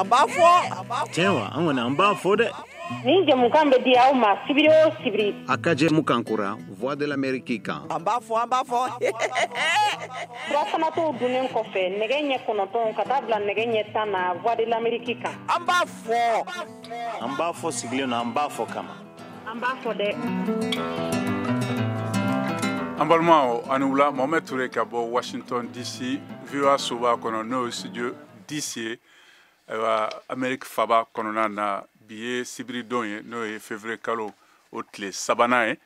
An b'a fɔ. Tiɲɛ wa, an kɔni an b'a fɔ dɛ. Nin jɛmukan bɛ di aw ma sibiri o sibiri. A ka jɛmukan kura Voix de l'Amérique kan. An b'a fɔ, an b'a fɔ. Furafanatɔw dunnen kɔfɛ nɛgɛ ɲɛ 9 ka taa bila nɛgɛ ɲɛ 10 na Voix de l'Amérique kan. An b'a fɔ. An b'a fɔ sigilen na, an b'a fɔ kama. An b'a fɔ dɛ. An balimaw, ani wula. Mohamed Touré ka bɔ Washington DC, VOA soba kɔnɔ, n'o ye studio DC ye. Ayiwa, Amérique faba kɔnɔna na, bi ye sibiridon ye, n'o ye février kalo o tile sabanan ye.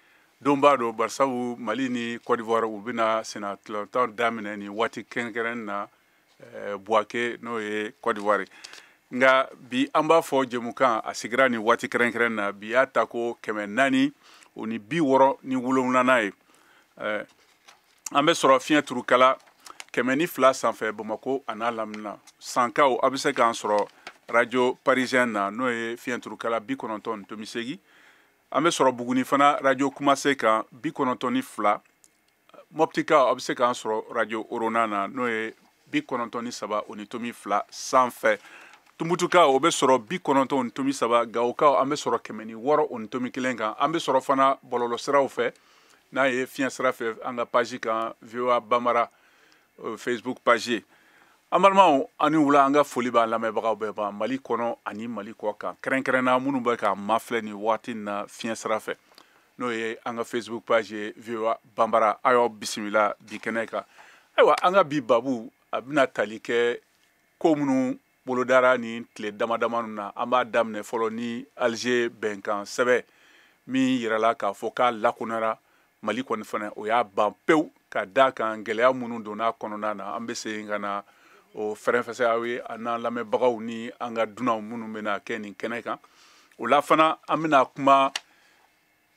Donba don, barisabu Mali ni Côte d'Ivoire u bɛna senna-ntolantan daminɛ nin waati kɛrɛnkɛrɛn na Bouaké, n'o ye Côte d'Ivoire ye. Nka bi an b'a fɔ jɛmukan a sigira nin waati kɛrɛnkɛrɛn na, bi y'a ta ko 467nan ye. An bɛ sɔrɔ fiɲɛ turukala 102 sanfɛ Bamakɔ a n'a lamini. Sankaw, a bɛ se k'an sɔrɔ radio parisien na, n'o ye fiɲɛ turukala 90.8. An bɛ sɔrɔ Buguni fana radio Kumase kan 92. Moptikaw, a bɛ se k'an sɔrɔ radio Orona na, n'o ye 93.2 sanfɛ. Tumutukaw, o bɛ sɔrɔ 90.3. Gawokaw, an bɛ sɔrɔ 106.1 kan. An bɛ sɔrɔ fana bɔlɔlɔsiraw fɛ, n'a ye fiɲɛ sira fɛ, an ka page kan, VOA Bambara Facebook page ye. An balimaw, ani wula. An ka foli b'an lamɛnbagaw bɛɛ ma Mali kɔnɔ ani Mali kɔ kan, kɛrɛnkɛrɛnna minnu bɛ k'an mafilɛ nin waati in na fiɲɛ sira fɛ, n'o ye an ka Facebook page ye VOA Bambara. A y'aw bisimila bi kɛnɛ kan. Ayiwa, an ka bi babu a bɛna tali kɛ ko minnu bolodara nin tile dama dama na. An b'a daminɛ fɔlɔ ni Alger bɛnkan sɛbɛn min yirala k'a fɔ k'a lakonara. Mali kɔni fana, o y'a ban pewu, ka da kan gɛlɛya minnu donna kɔnɔna na. An bɛ segin ka na o fɛrɛnfɛsɛ aw ye, an n'an lamɛnbagaw ni an ka dunanw minnu bɛna kɛ nin kɛnɛ kan. O la fana, an bɛna kuma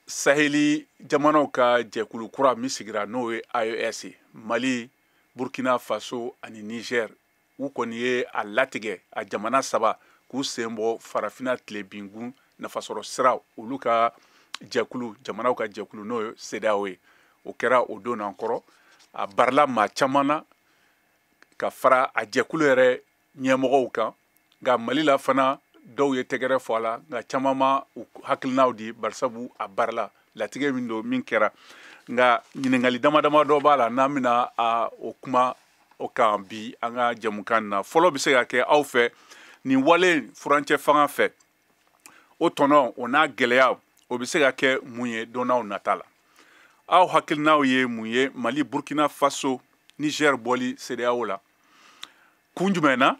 Saheli jamanaw ka jɛkulu kura min sigira, n'o ye AES ye, Mali, Burkina Faso ani Niger. U kɔni ye a latigɛ, a jamana saba k'u sen bɔ Farafinna tilebingun nafasɔrɔ siraw, olu ka jɛkulu, jamanaw ka jɛkulu, n'o ye CEDEAO ye. O kɛra o don an kɔrɔ, a barila maa caman na ka fara a jɛkulu yɛrɛ ɲɛmɔgɔw kan. Nka Mali la fana, dɔw ye tɛgɛrɛ fɔ a la, nka caman ma u hakilinaw di, barisabu a barila latigɛ min don min kɛra. Nka ɲininkali dama dama dɔ b'a la n'an bɛna a o kuma o kan bi an ka jɛmukan na. Fɔlɔ bɛ se ka kɛ aw fɛ, nin wale furancɛ fanga fɛ, o tɔnɔ o n'a gɛlɛya, o bɛ se ka kɛ mun ye don n'aw nata la? Aw hakilinaw ye mun ye Mali, Burkina Faso, Niger bɔli CEDEAO la? Kun jumɛn na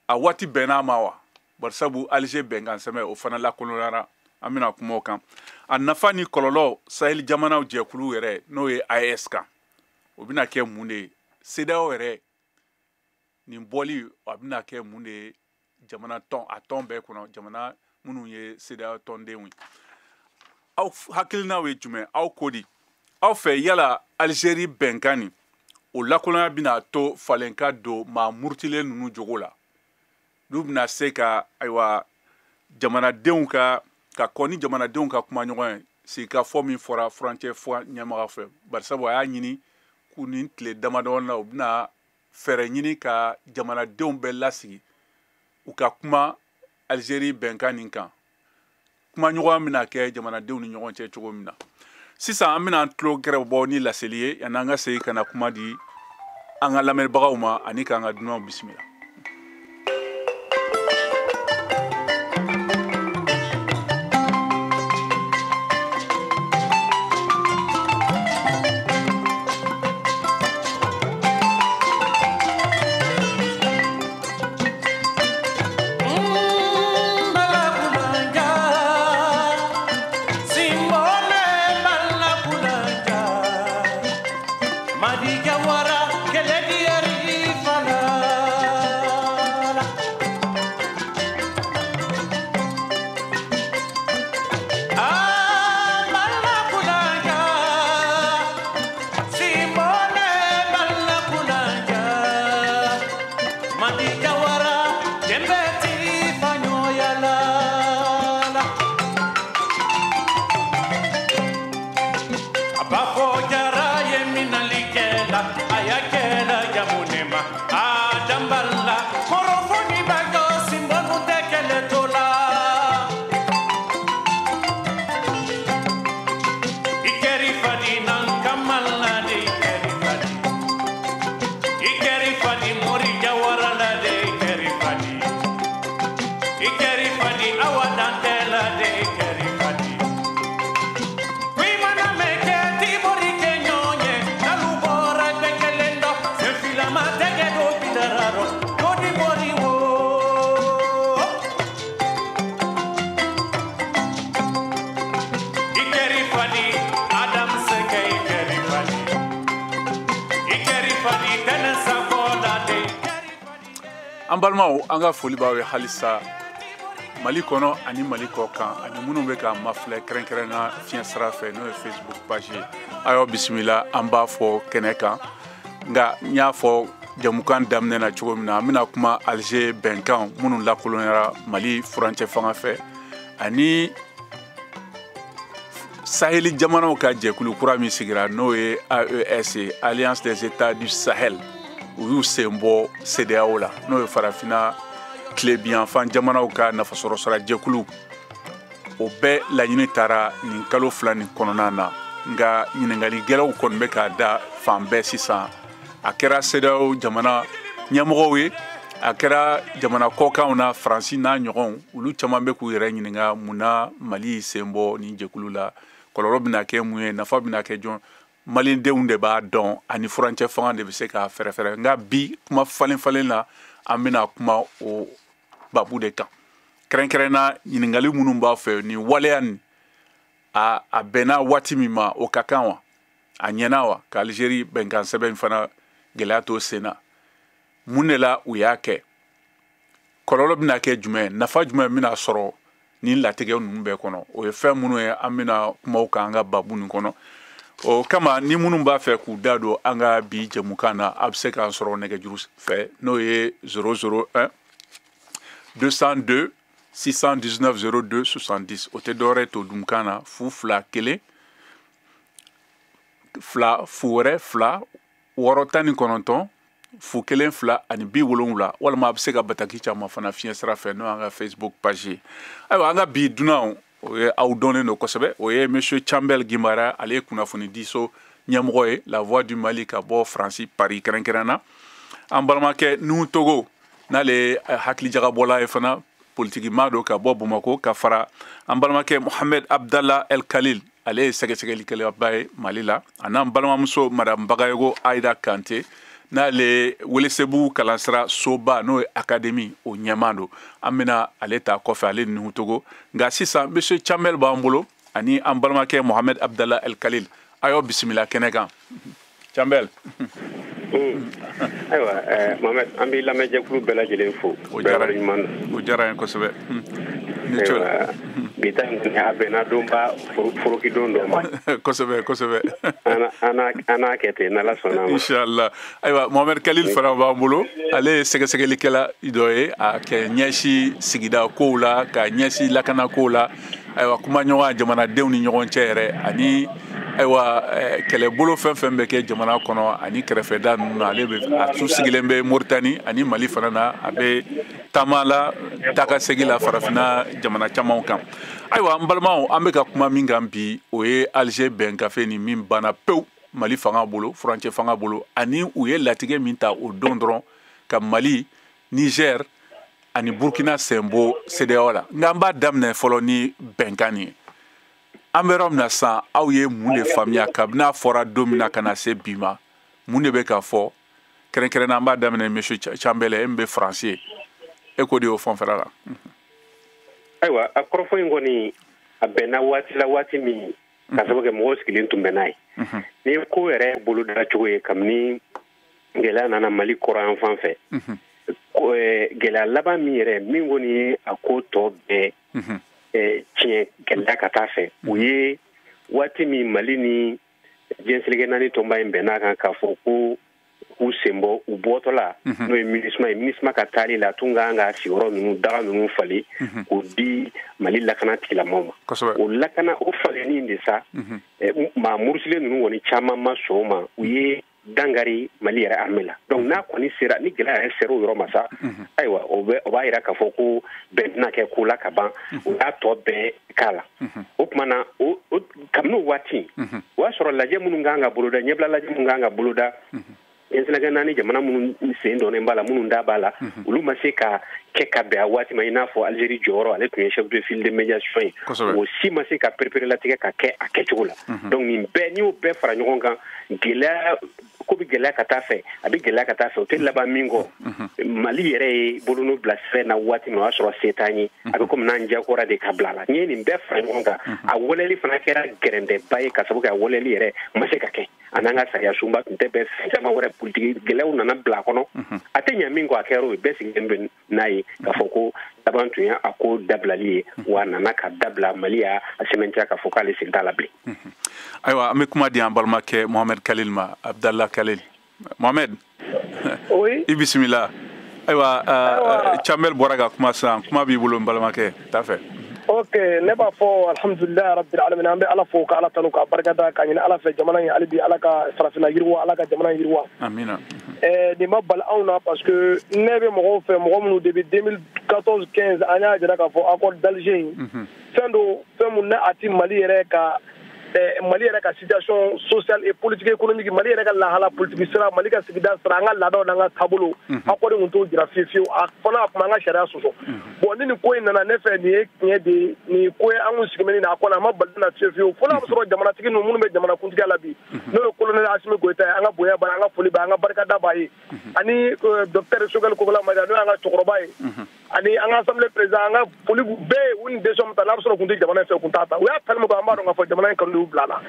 a waati bɛnna ma wa? Barisabu Alger bɛnkan sɛbɛn o fana lakolonyara, an bɛna kuma o kan. A nafa ni kɔlɔlɔ Sahel jamanaw jɛkulu yɛrɛ, n'o ye AES kan, o bɛna kɛ mun de ye? CEDEAO yɛrɛ nin bɔli, a bɛna kɛ mun de ye jamana tɔn, a tɔn bɛɛ kɔnɔ, jamana minnu ye CEDEAO tɔndenw ye? Aw hakilinaw ye jumɛn? Aw ko di? Aw fɛ, yala Algérie bɛnkan nin o lakolonya bɛna to falen ka don maa murutilen ninnu jogo la, n'u bɛna se ka, ayiwa, jamanadenw ka kɔn ni jamanadenw ka kuma ɲɔgɔn ye, sigikafɔ min fɔra furancɛ fɔ ɲɛmaga fɛ? Barisabu a y'a ɲini k'u nin tile damadɔ na, u bɛna fɛɛrɛ ɲini ka jamanadenw bɛɛ lasigi, u ka kuma Algérie bɛnkan nin kan. Kumaɲɔgɔnya bɛna kɛ jamanadenw ni ɲɔgɔn cɛ cogo min na. Sisan an bɛna an tulo gɛrɛ bɔ ni laseli ye, yanni an ka segin ka na kuma di an ka lamɛnbagaw ma ani k'an ka dunanw bisimila. Bafo jara ye minali kɛla. An balimaw, an ka foli b'aw ye halisa Mali kɔnɔ ani Mali kɔ kan, ani minnu bɛ k'an mafilɛ kɛrɛnkɛrɛnna fiɲɛ sira fɛ, n'o ye Facebook page ye. A y'aw bisimila, an b'a fɔ kɛnɛ kan. Nka n y'a fɔ jamukan daminɛ na cogo min na, an bɛna kuma Alger bɛnkan minnu lakolonyara Mali furancɛ fanga fɛ, ani Saheli jamanaw ka jɛkulu kura min sigira, n'o ye AES ye, Alliance des États du Sahel. U y'u sen bɔ CEDEAO la, n'o ye farafinna tilebinyanfan jamanaw ka nafasɔrɔsira jɛkulu. O bɛɛ laɲini taara nin kalo 2 nin kɔnɔna na. Nka ɲininkali gɛlɛnw kɔni bɛ k'a da fan bɛɛ sisan. A kɛra CEDEAO jamana ɲɛmɔgɔw ye, a kɛra jamana kɔkanw na, Faransi n'a ɲɔgɔnw, olu caman bɛ k'u yɛrɛ ɲininka mun na Mali sen bɔ nin jɛkulu la. Kɔlɔlɔ bɛna kɛ mun ye, nafa bɛna kɛ jɔn? Malidenw de b'a dɔn, ani furancɛ fanga de bɛ se k'a fɛrɛfɛrɛ. Nka bi kuma falen falen na, an bɛna kuma o babu de kan, kɛrɛnkɛrɛnna ɲininkali minnu b'a fɛ nin waleya nin a bɛnna waati min ma, o ka kan wa, a ɲɛna wa, ka Algérie bɛnkan sɛbɛn fana gɛlɛya to sen na, mun de la u y'a kɛ, kɔlɔlɔ bɛna kɛ jumɛn, nafa jumɛn bɛna sɔrɔ nin latigɛ ninnu bɛɛ kɔnɔ. O ye fɛn minnu ye an bɛna kumaw kan an ka babu nin kɔnɔ. O kama, ni minnu b'a fɛ k'u da don an ka bi jɛmukan na, a bɛ se k'an sɔrɔ nɛgɛjuru fɛ, n'o ye 001 202 619 02 70. O tɛ dɔwɛrɛ to dumukan na, 0 2 1 2 0 2 6 19 0 1 2 ani 70, walima a bɛ se ka bataki caman fana fiɲɛ sira fɛ, n'o y'an ka Facebook page ye. Ayiwa, an ka bi dunanw, o ye aw dɔnnen don kosɛbɛ, o ye monsieur Chambel Guimara, ale ye kunnafonidiso ɲɛmɔgɔ ye La Voix du Mali ka bɔ Faransi Paris kɛrɛnkɛrɛn na. An balimakɛ Nuhu Togo, n'ale ye hakilijagabɔla ye fana, politiki maa don ka bɔ Bamakɔ, ka fara an balimakɛ Mohamed Abdallah El Khalil, ale ye sɛgɛsɛgɛlikɛlaba ye Mali la, a n'an balimamuso madame Bagayogo Aïda Kante, n'ale Welesebugu kalansira soba, n'o ye académie o ɲɛmaa don. An bɛna ale ta kɔfɛ, ale ni Nuhu Togo. Nka sisan monsieur Chambel b'an bolo ani an balimakɛ Mohamed Abdallah El Khalil. A y'aw bisimila kɛnɛ kan, Chambel. Ayiwa Mohamed, an b'i lamɛnjɛkulu bɛɛ lajɛlen fo. O diyara n ye kosɛbɛ. Ayiwa, bi ta in kɔni a bɛnna donba forokidon dɔ ma. Kosɛbɛ kosɛbɛ. An n'a kɛ ten, n'Ala sɔnna a ma. Inshallah. Ayiwa, Mohamed Khalil fana b'an bolo, ale ye sɛgɛsɛgɛlikɛla dɔ ye, a kɛ ɲɛsin sigida kow la, ka ɲɛsin lakana kow la. Ayiwa, kumaɲɔgɔnya jamanadenw ni ɲɔgɔn cɛ yɛrɛ, ani ayiwa kɛlɛbolo fɛn fɛn bɛ kɛ jamana kɔnɔ ani kɛrɛfɛda ninnu na, ale bɛ a tun sigilen bɛ Moritani ani Mali fana na, a bɛ taama la taa segin la farafinna jamana camanw kan. Ayiwa, n balimaw, an bɛ ka kuma min kan bi, o ye Alger bɛnkafe ni min banna pewu Mali fanga bolo, furancɛ fanga bolo, ani u ye latigɛ min ta o don dɔrɔn ka Mali, Niger ani Burkina sen bɔ CEDEAO la. Nka an b'a daminɛ fɔlɔ ni bɛnkan nin ye. An bɛ yɔrɔ min na sisan, aw ye mun de faamuya kabini a fɔra don min na ka na se bi ma, mun de bɛ ka fɔ kɛrɛnkɛrɛnna? An b'a daminɛ monsieur Chambel, e min bɛ Faransi ye, e ko de y'o fanfɛla la. Ayiwa, a kɔrɔfɔ in kɔni a bɛnna waati la, waati min ka sababu kɛ mɔgɔw sigilen tun bɛ n'a ye. Ni ko yɛrɛ boloda cogo ye, kabini gɛlɛya nana Mali kɔrɔ yan fan fɛ, gɛlɛya laban min yɛrɛ min kɔni ye a ko tɔ bɛɛ tiɲɛ gɛlɛya ka taa fɛ, o ye waati min Mali ni diɲɛ seleke naani tɔnba in bɛnn'a kan k'a fɔ ko k'u sen bɔ u bɔtɔ la, n'o ye MINUSMA ye. MINUSMA ka taali la, tun kan ka sigiyɔrɔ ninnu, daga ninnu falen k'o di Mali lakana tigilamɔgɔw ma. O lakana o falenni de sa, maa murusilen ninnu kɔni caman ma sɔn o ma, u ye dangari Mali yɛrɛ armée la. Donc n'a kɔni sera, ni gɛlɛya yɛrɛ sera o yɔrɔ ma sa, ayiwa, o b'a yira k'a fɔ ko bɛn tɛna kɛ ko la ka ban, o y'a tɔ bɛɛ k'a la. O tuma na, kabini o waati, o y'a sɔrɔ lajɛ minnu kan ka boloda, ɲɛbila lajɛ minnu kan ka boloda, diɲɛ naani jamana minnu sen dɔnnen b'a la, minnu da b'a la, olu ma se ka kɛ ka bɛn a waati ma. I n'a fɔ Algérie jɔyɔrɔ, ale tun ye chef de file de médiation ye, o si ma se ka pereperelatigɛ ka kɛ a kɛcogo la. Donc nin bɛɛ, n'i y'o bɛɛ fara ɲɔgɔn kan, gɛlɛya ko bɛ gɛlɛya ka taa fɛ, a bɛ gɛlɛya ka taa fɛ, o tɛ laban min kɔ. Mali yɛrɛ ye bolonɔ bila sɛbɛn na waati min, o y'a sɔrɔ se t'an ye, a bɛ komi n'an jakora de ka bila a la. N'i ye nin bɛɛ fara ɲɔgɔn kan, a waleyali fana kɛra gɛrɛntɛba ye, ka sababu kɛ a waleyali yɛrɛ ma se ka kɛ. A n'an ka sariya sunba tun tɛ bɛn, fɛn caman wɛrɛ politiki gɛlɛyaw nana bila a kɔnɔ. A tɛ ɲɛ min kɔ, a kɛra o ye, bɛɛ sigilen bɛ n'a ye k'a fɔ ko laban tun ye a ko dabilali ye, wa a nana ka dabila. Mali y'a sɛmɛntiya k'a fɔ k'ale sen t'a la bilen. Ayiwa, an bɛ kuma di an balimakɛ Mohamed Khalil ma, Abdallah Khalil. Mohamed. Oui. I bisimila. Ayiwa, Chamel bɔra ka kuma sisan, kuma b'i bolo n balimakɛ, t'a fɛ. Ok, ne b'a fɔ alhamdulilayi rabbil alamin, an bɛ Ala fo ka Ala tanu ka barika da ka ɲini Ala fɛ jamana in hali bi Ala ka farafinna yiriwa, Ala ka jamana in yiriwa. Amina. Nin ma bali anw na parce que ne bɛ mɔgɔw fɛ, mɔgɔ minnu depuis 2014 15 an y'a jira k'a fɔ accord d'Alger in fɛn do, fɛn mun ne a ti Mali yɛrɛ ka situation sociale et politique économique, Mali yɛrɛ ka lahala politique sira, Mali ka sigida sira, an ka laadaw n'an ka taabolo, accord in kun t'o jira fiyewu fiyewu. A fana a kun b'an ka sariya sɔsɔ. Bon, ni nin ko in nana ne fɛ, nin ye tiɲɛ de ye, nin ko ye an kun sigi bɛ nin na, a kɔni a ma bali na fiyewu fiyewu. Fo n'a bɛ sɔrɔ jamanatigi ninnu minnu bɛ jamana kuntigiya la bi, n'o ye colonel Assimi Goïta ye, an ka bonya b'a ye, an ka foli b'a ye, an ka barikada b'a ye, ani docteur Choguel Kokalla Maïga, n'o y'an ka cɛkɔrɔba ye, ani an ka assemblée président, an ka foli b'u bɛɛ ye. U ni décision min ta, n'a bɛ sɔrɔ kun tɛ jamana in fɛ, kun t'a ta. U y'a tali min kɛ, an b'a dɔn k'a fɔ jamana in kanu de y'u bila a la.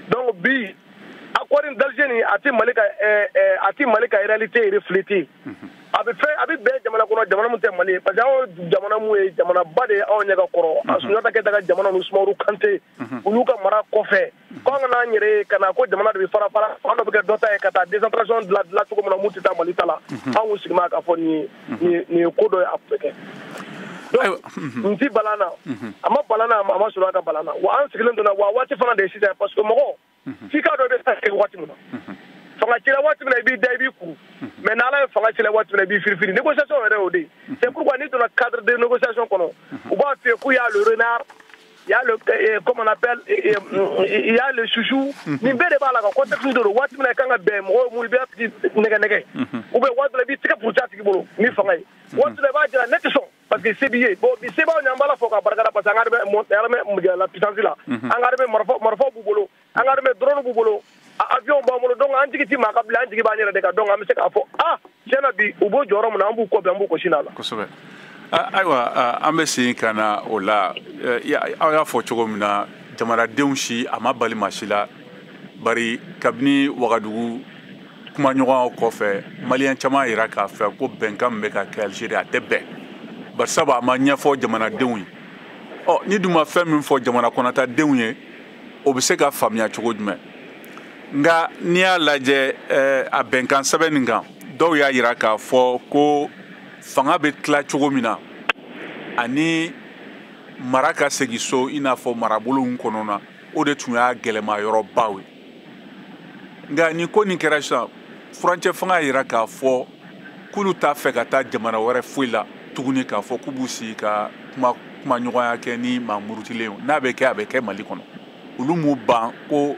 Donc bi accord d'Alger nin, a ti Mali ka réalité refléter. A bɛ fɛn, a bɛ bɛn jamana kɔnɔ, jamana min tɛ Mali ye, parce que anw jamana mun ye jamanaba de ye, anw ɲɛ ka kɔrɔ a Sunjata Keyita ka jamana ni Sumaworo Kante olu ka mara kɔfɛ, ko an kana an yɛrɛ ye ka na ko jamana de bɛ fara fara, fan dɔ bɛ kɛ dɔ ta ye, ka taa décentralisation dilan dilan cogo min na, mun tɛ taa Mali ta la. Anw kun sigi ma k'a fɔ nin ye ko dɔ ye, a tun bɛ kɛ. Donc n ti balan na, a ma balan na, a ma surunya ka balan na. Wa an sigilen donna wa waati fana de ye sisan, parce que mɔgɔ f'i k'a dɔn i bɛ taa kɛ waati min na. Fanga cira waati min na, i b'i da, i b'i kuru, mais n'Ala ye fanga cira waati min na, i b'i firifiri. Négociation yɛrɛ y'o de ye. C'est pourquoi n'i donna cadre de négociation kɔnɔ, u b'a f'i ye k'u y'a le renard, il y a le comment on appelle, il y a le chouchou. Nin bɛɛ de b'a la ka contexte de don. Waati min na i kan ka bɛn mɔgɔ mun, i b'a tigi nɛgɛ nɛgɛ, ou bien waati dɔ la i b'i tɛgɛ puruti a tigi bolo ni fanga ye, waati dɔ la i b'a jira ne tɛ sɔn parce que se b'i ye. Bon, bi se b'anw ɲɛ, an b'Ala fo k'a barikada, parce que an ka armée la puissance la, an ka armée marifa marifaw b'u bolo, an ka armée drone b'u bolo, avion b'an bolo. Donc an jigi ti maa ka bilen, an jigi b'an yɛrɛ de kan. Donc an bɛ se k'a fɔ ah, tiɲɛ na bi u b'o jɔyɔrɔ min na, an b'u kɔ bi, an b'u kɔsi n'a la. Kosɛbɛ. Ayiwa, an bɛ segin ka na o la. Aw y'a fɔ cogo min na, jamanadenw si a ma bali maa si la, bari kabini Wagadugu kumaɲɔgɔnyaw kɔfɛ, maliyɛn caman yira k'a fɛ ko bɛnkan min bɛ ka kɛ Algérie, a tɛ bɛn, barisabu a ma ɲɛfɔ jamanadenw ye. Ɔ, ni dun ma fɛn min fɔ jamana kɔnɔtadenw ye, o bɛ se ka faamuya cogo jumɛn? Nka n'i y'a lajɛ a bɛnkan sɛbɛn nin kan, dɔw y'a yira k'a fɔ ko fanga bɛ tila cogo min na ani mara ka segin so, i n'a fɔ marabolow kɔnɔ na, o de tun y'a gɛlɛma yɔrɔbaw ye. Nka ni ko nin kɛra sisan, furancɛ fanga yira k'a fɔ k'olu t'a fɛ ka taa jamana wɛrɛ foyi la tuguni k'a fɔ k'u b'u sigi ka kuma kumaɲɔgɔnya kɛ ni maa murutilen ye. N'a bɛ kɛ, a bɛ kɛ Mali kɔnɔ. Olu m'u ban ko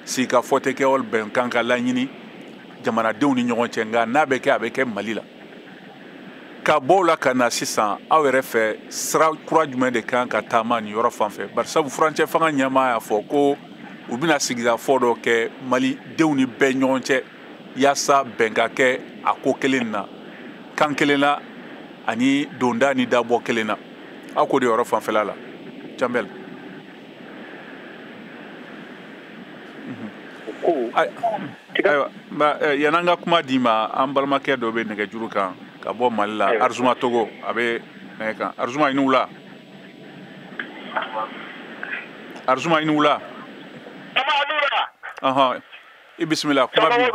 sigikafɔ tɛ kɛ wali bɛnkan ka laɲini jamanadenw ni ɲɔgɔn cɛ, nka n'a bɛ kɛ, a bɛ kɛ Mali la. Ka bɔ o la ka na sisan, aw yɛrɛ fɛ, sira kura jumɛn de kan ka taama nin yɔrɔ fan fɛ? Barisabu furancɛ fanga ɲɛmaa y'a fɔ ko u bɛna sigikafɔ dɔ kɛ malidenw ni bɛɛ ɲɔgɔn cɛ, yaasa bɛn ka kɛ a ko kelen na, kan kelen na, ani donda ni dabɔ kelen na. Aw k'o de yɔrɔ fanfɛla la, Canbɛl. Ko Ayiwa, yan'an ka kuma d'i ma, an balimakɛ dɔ bɛ nɛgɛjuru kan ka bɔ Mali la, Arzuma Togo, a bɛ nɛgɛ kan. Arzuma, i ni wula. Arzuma, i ni wula. Ɔhɔn, i bisimila, kuma b'i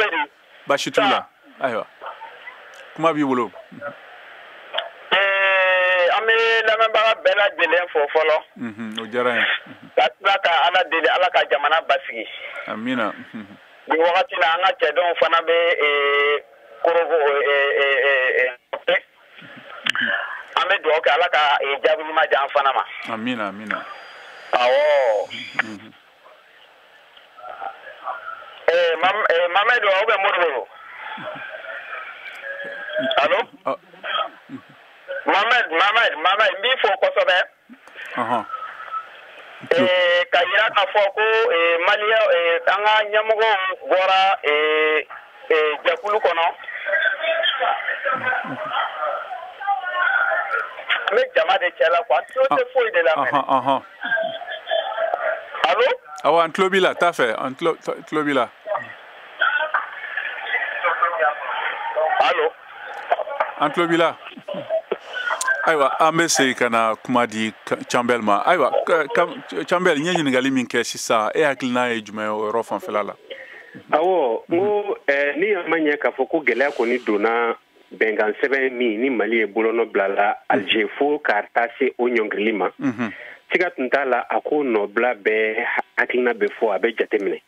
baasi t'u la. Ayiwa, kuma b'i bolo. An bɛ lamɛnbaga bɛɛ lajɛlen fo fɔlɔ. O diyara n ye. Ka tila ka Ala deli, Ala ka jamana basigi. Amina. Nin wagati la, an ka cɛdenw fana bɛ Korogo, an bɛ dugawu kɛ Ala ka jaabi ɲuman di an fana ma. Amina, amina. Awɔ. Mamadu aw bɛ Modibo. Allo? Mohamed, Mohamed, Mohamed, n b'i fo kosɛbɛ. Ka yira k'a fɔ ko maliyɛn, an ka ɲɛmɔgɔw bɔra jɛkulu kɔnɔ. N bɛ jama de cɛ la quoi, n tulo tɛ foyi de la mɛnɛ. Allo? Awɔ, an tulo b'i la, taa fɛ, an tulo b'i la. Allo. An tulo b'i la. Ayiwa, an bɛ segin ka na kuma di Canbɛl ma. Ayiwa, Canbɛl, n ye ɲininkali min kɛ sisan, e hakilina ye jumɛn ye o yɔrɔ fanfɛla la? Awɔ, n ko ni a ma ɲɛ k'a fɔ ko gɛlɛya kɔni donna bɛnkan sɛbɛn min ni Mali ye bolonɔ bila la Alger fo ka taa se o ɲɔngirili ma, siga tun t'a la, a ko nɔbila bɛɛ hakilina bɛ fɔ, a bɛ jateminɛ.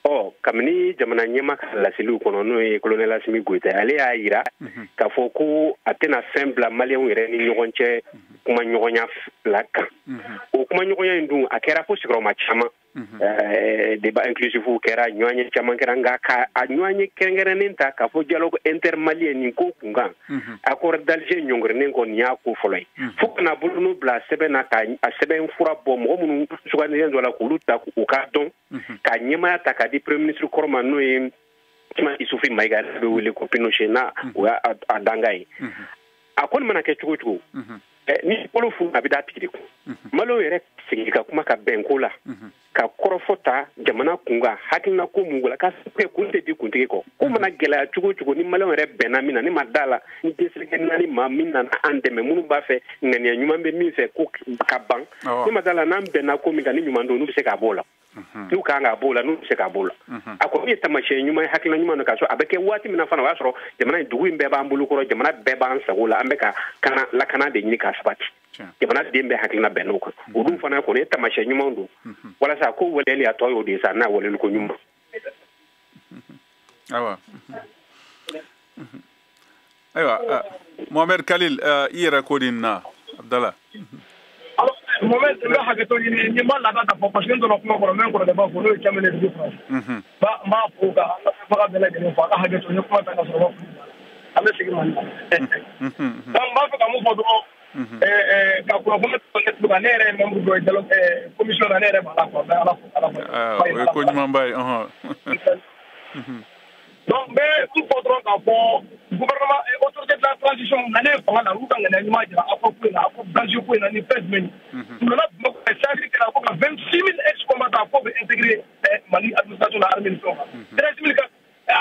Ɔ, kabini jamana ɲɛma ka laseliw kɔnɔ, n'o ye colonel Assimi Goïta, ale y'a yira k'a fɔ ko a tɛna fɛn bila maliyɛnw yɛrɛ ni ɲɔgɔn cɛ kumaɲɔgɔnya la kan. O kumaɲɔgɔnya in dun, a kɛra fo sigiyɔrɔma caman, débat inclusif kɛra, ɲɔgɔnye caman kɛra, nka ka a ɲɔgɔnye kɛrɛnkɛrɛnnen ta k'a fɔ dialogue intermalien nin ko kunkan, accord d'Alger ɲɔngirinen kɔ, nin y'a ko fɔlɔ ye. Fo ka na bolonɔ bila sɛbɛn na, ka a sɛbɛn fura bɔ, mɔgɔ minnu sugandilen dɔ la, k'olu ta k'u ka dɔn, ka ɲɛmaya ta k'a di premier ministre kɔrɔ ma, n'o ye Isufi Mayiga, ale bɛ wele ko Pinochet, n'a o y'a a danga ye. A kɔni mana kɛ cogo o cogo, ni bolo funu, a bɛ d'a tigi de kun. Maliyɛnw yɛrɛ sigi ka kuma ka bɛn ko la, ka kɔrɔfɔ ta jamana kunkan, hakilina ko mun la, ka kɛ kun tɛ di kuntigi kɔ. Ko mana gɛlɛya cogo o cogo, ni maliyɛnw yɛrɛ bɛnna min na, ne ma da la ni dɛsɛlikɛ naani maa min nana an dɛmɛ, minnu b'a fɛ ŋaniya ɲuman bɛ min fɛ ko ka ban, ne ma da la n'an bɛnna ko min kan ni ɲuman don, n'u bɛ se k'a b'o la, n'u kan k'a b'o la, n'u bɛ se k'a b'o la. A kɔni ye taamasiyɛn ɲuman ye, hakilina ɲuman don, k'a sɔrɔ a bɛ kɛ waati min na fana, o y'a sɔrɔ jamana in, dugu in bɛɛ b'an bolo kɔrɔ, jamana bɛɛ b'an sago la, an bɛ ka kana lakana de ɲini k'a sabati, jamana den bɛɛ hakilina bɛn n'o kan. Olu fana kɔni ye taamasiyɛn ɲuman don, walasa ko waleyali a tɔ y'o de ye sa, n'a waleyali ko ɲuman. Ayiwa, ayiwa, Mohamed Khalil, i yɛrɛ ko di nin na, Abdala? Mohamed, n bɛ hakɛto ɲini, ni ma laada ka fɔ, parce que n donna kuma kɔnɔ, n bɛ n kɔrɔkɛ ba fo, n'o ye Camele dugu France. N b'a fo ka an lamɛnbaga bɛɛ lajɛlen fo, a ka hakɛto, n ye kuma ta ka sɔrɔ n ma foli bila, an bɛ segin Mali la. Donc n b'a fɛ ka mun fɔ dɔrɔn, ka kunnafoni ne tulo kan, ne yɛrɛ ye membre dɔ ye dialogue commission na, ne yɛrɛ b'a la quoi, n bɛ Ala fo, Ala fo. O ye ko ɲumanba ye. Donc n bɛ mun fɔ dɔrɔn, k'a fɔ gouvernement, autorité de la transition nalen fanga la, olu ka ŋaniya ɲuman jira accord ko in na, accord d'Alger ko in na, ni fɛn jumɛn ye. U nana Bamakɔ, c'est-à-dire que ko ka 26 000 ex-combattants k'o bɛ intégrer Mali administration na, armée ni fɛnw kan, 13 000 ka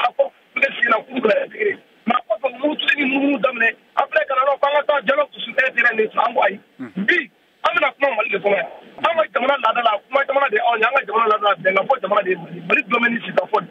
accord bɛ sigi na k'u bɛ intégrer. Mais a kɔfɛ, murutili ni munumunu daminɛ après, ka na nɔ k'an ka taa dialogue sur un terrain neutre, an ko ayi. Bi an bɛna kuma Mali de kɔnɔ yan, an ka jamana laada la, kuma jamana de ye anw ye, an ka jamana laada la, bɛnkan fɔ jamana de ye Mali, Mali dulɔmɛ ni sigikafɔ de.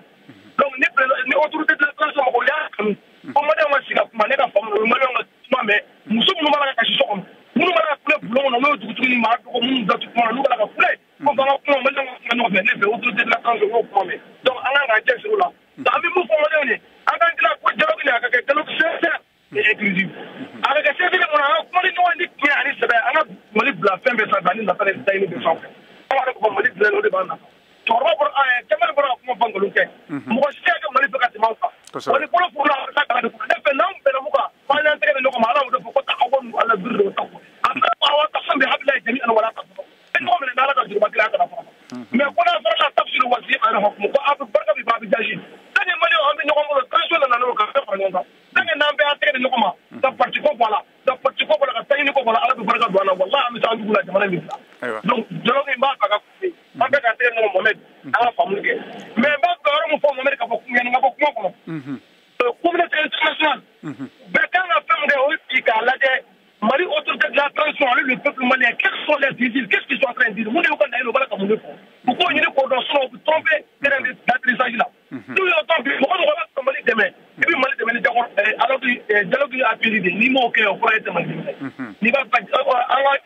Donc ni président, ni autorité de la transition mɔgɔw y'a kanu ko maliyɛnw ka sigi ka kuma, ne ka faamu na, o ye maliyɛnw ka kuma mɛn, muso minnu b'a la ka kasi so kɔnɔ, minnu b'a la ka kule bulon kɔnɔ, n'o ye dugutigi ni maa dɔgɔ minnu datugu kuma na, n'u b'a la ka kule ko f'an ka kuma, maliyɛnw ka kuma ɲɔgɔn fɛ, ne fɛ autorité de la transition y'o kuma mɛn. Donc an kan k'an cɛsiri o la. Donc an bɛ mun fɔ maliyɛnw ye, an k'an tila ko dialogue nin a ka kɛ dialogue sincère et inclusif, a ka kɛ sincère kɔnɔ, an ka kuma ni ɲɔgɔn ni tiɲɛ ani sɛbɛ, an ka Mali bila fɛn bɛɛ sanfɛ ani nafa ni laɲini bɛɛ sanfɛ. An b'a dɔn ko Mali dilanni, o de b'an nafa. Cɛkɔrɔba bɔra, Kɛmɛri bɔra ka kuma fɔ, nkalon tɛ, mɔgɔ si tɛ kɛ Mali fɛ ka tɛmɛ anw kan. Wa ni bolo furu la, a bɛ taa kalan de kɔnɔ. Ne fɛ, n'anw bɛnna mun kan, f'an y'an tɛgɛ di ɲɔgɔn ma, Ala y'o de fɔ ko ta'awanu ala birri wa taqwa, a bɛ fɔ aw ka fɛn bɛɛ habilahi jami'an wala tafarraqu, e ɲɔgɔn minɛ n'Ala ka juruba kelen, a kana fara. Mais ko n'a fɔra la tafsiru wasi a yɛrɛ hukumu ko a bɛ barika bi ba a bɛ jasi. Tant que maliyɛnw an bɛ ɲɔgɔn bolo, transition nana n'o kan, an bɛ fara ɲɔgɔn kan. Tant que n'an bɛɛ y'an tɛgɛ di ɲɔgɔn ma, ka parti ko bɔ a la, ka parti ko bɔ a la, ka taɲini ko bɔ a la, Ala bɛ barika don an na, walahi an bɛ se an jugu la, jamana in bɛ bila. Donc dialogue in b'a fɛ ka couper, an bɛɛ ka tɛgɛ di ɲɔgɔn ma, Mohamed, an ka faamu kɛ. Mais n b'a fɛ ka yɔrɔ min fɔ, Mohamed, ka fɔ yanni n ka bɔ kuma kɔnɔ, communauté internationale bɛɛ kan ka fɛn min kɛ, o ye bi k'a lajɛ Mali autorité de la transition avec le peuple malien, quels sont les désirs, qu'est-ce qu'ils sont en train de dire, mun de y'u ka laɲini, u b'a la ka mun de fɔ, u k'o ɲini k'o dɔn, sinon u bɛ tromper terrain d'atterrissage la. N'u y'o dɔn bi, mɔgɔ mɔgɔ b'a fɛ ka Mali dɛmɛ, i bɛ Mali dɛmɛ ni alors dialogue appuyé de, n'i m'o kɛ, o kɔrɔ ye tɛ Mali dɛmɛ. N'i b'a fɛ an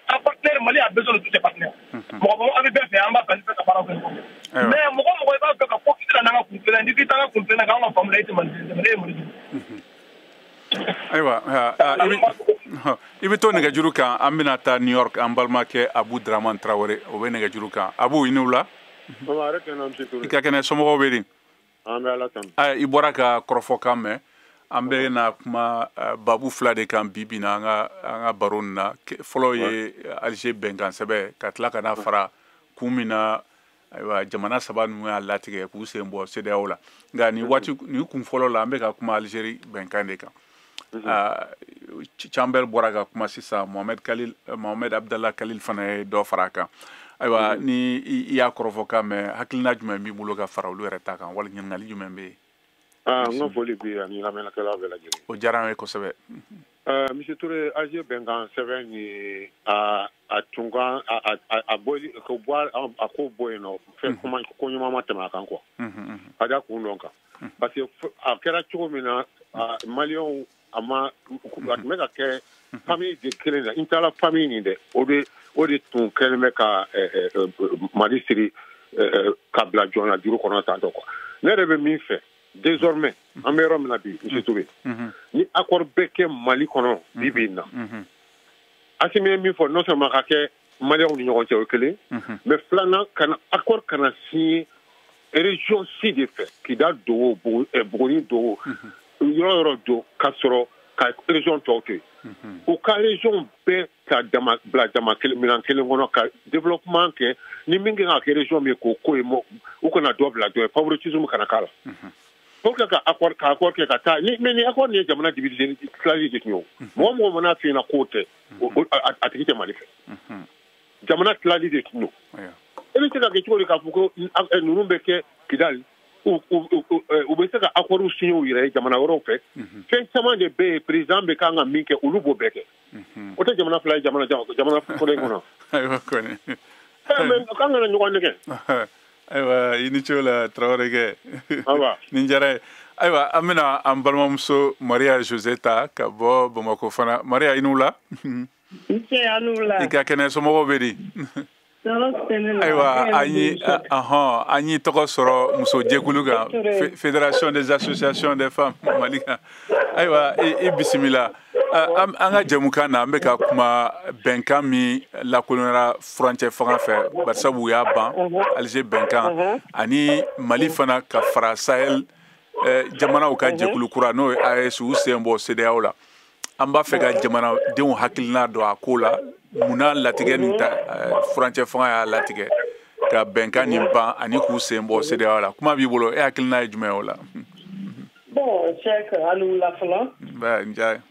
ka partenaire, Mali a besoin de tous ses partenaires. Mɔgɔ mɔgɔ an bɛ bɛɛ fɛ, an b'a fɛ an bɛ fɛ ka baara kɛ ɲɔgɔn fɛ. Mais mɔgɔ mɔgɔ i b'a fɛ ka ko k'i tɛna n'an ka kun filanan, n'i k'i t'an ka kun filanan k'an ka faamu la, e tɛ Mali dɛmɛ, ne ye Mali dɛmɛ. Ayiwa, i bɛ to nɛgɛjuru kan, an bɛna taa New York, an balimakɛ Abu Dramane Traoré, o bɛ nɛgɛjuru kan. Abu, i ni wula. I ka kɛnɛ, somɔgɔw bɛ di? I bɔra ka kɔrɔfɔkan mɛn, an bɛ na kuma babu fila de kan bi bi na an ka baro nin na. Fɔlɔ ye Alger bɛnkan sɛbɛn, ka tila ka na fara kun min na, ayiwa, jamana saba ninnu y'a latigɛ k'u sen bɔ CEDEAO la. Nka nin waati nin kun fɔlɔ la, an bɛ ka kuma Algérie bɛnkan de kan. Chambel bɔra ka kuma sisan, Mohamed Khalil, Mohamed Abdallah Khalil fana ye dɔ fara a kan. Ayiwa, ni i y'a kɔrɔfɔ kan mɛn, hakilina jumɛn b'i bolo ka fara olu yɛrɛ ta kan, wali ɲininkali jumɛn bɛ yen? N ka foli b'i ani lamɛnnikɛla bɛɛ lajɛlen. O diyara an ye kosɛbɛ. Monsieur Touré, Alger bɛnkan sɛbɛn ye a tun kan a bɔ ko bɔ a ko bɔ yen nɔ, fɛn kuma ko ɲuman ma tɛmɛ a kan quoi. A da kun dɔn kan. Parce que a kɛra cogo min na, Maliyɛnw a ma a tun bɛ ka kɛ famille de kelen na, n taara famille nin dɛ, o de tun kɛlen bɛ ka Mali siri ka bila jɔn na juru kɔnɔ tan tɔ quoi. Ne yɛrɛ bɛ min fɛ désormais, an bɛ yɔrɔ min na bi, Monsieur Touré, ni accord bɛ kɛ Mali kɔnɔ bi bi in na, Assimi ye min fɔ, non seulement ka kɛ Maliyɛnw ni ɲɔgɔn cɛ, o ye kelen, mais filanan, kana accord kana signer région si de fɛ, Kidal dogo, Buguni dogo, yɔrɔ yɔrɔ do ka sɔrɔ ka région tɔw to yen. U ka région bɛɛ ka dama bila dama kelen minɛn kelen kɔnɔ ka développement kɛ, ni min kan ka kɛ région min ye k'o ko ye, u kana dɔ bila dɔ ye, favoritisme kana k'a la. Pour que ka accord kɛ ka taa ni mais ni accord nin ye jamana diviser tilali de tun ye o. Mɔgɔ mɔgɔ mana f'i ɲɛna k'o tɛ, a tigi tɛ Mali fɛ. Jamana tilali de tun don. E bɛ se ka kɛ cogo di k'a fɔ ko ninnu bɛ kɛ Kidali, u bɛ se ka accord signer u yɛrɛ ye jamana wɛrɛw fɛ. Fɛn caman de bɛ yen, président bɛ kan ka min kɛ, olu b'o bɛɛ kɛ. O tɛ jamana fila ye jamana kɔnɔ in kɔnɔ. Ayiwa kɔni. Mais k'an kana ɲɔgɔn nɛgɛ. Ayiwa, i ni ce o la, Tarawele kɛ. Nin diyara ye. Ayiwa, an bɛna an balimamuso Maria Jose ta ka bɔ Bamakɔ fana. Maria, i ni wula. Nse, a ni wula. I ka kɛnɛ, somɔgɔw bɛ di? Ayiwa, an y'i tɔgɔ sɔrɔ muso jɛkulu kan, Fédération des associations des femmes Mali kan. Ayiwa, i bisimila. An ka jɛmukan na, an bɛ ka kuma bɛnkan min lakolonyara furancɛ fanga fɛ, barisabu u y'a ban Alger bɛnkan, ani Mali fana ka fara Sahel jamanaw ka jɛkulu kura n'o ye AES, u sen bɔ CEDEAO la. An b'a fɛ ka jamanadenw hakilina dɔn a ko la, munna latigɛ nin ta furancɛ fanga y'a latigɛ ka bɛnkan nin ban ani k'u sen bɔ CEDEAO la. Kuma b'i bolo, e hakilina ye jumɛn ye o la? Bon, Cheikh, a ni wula fɔlɔ. Ba, n diya.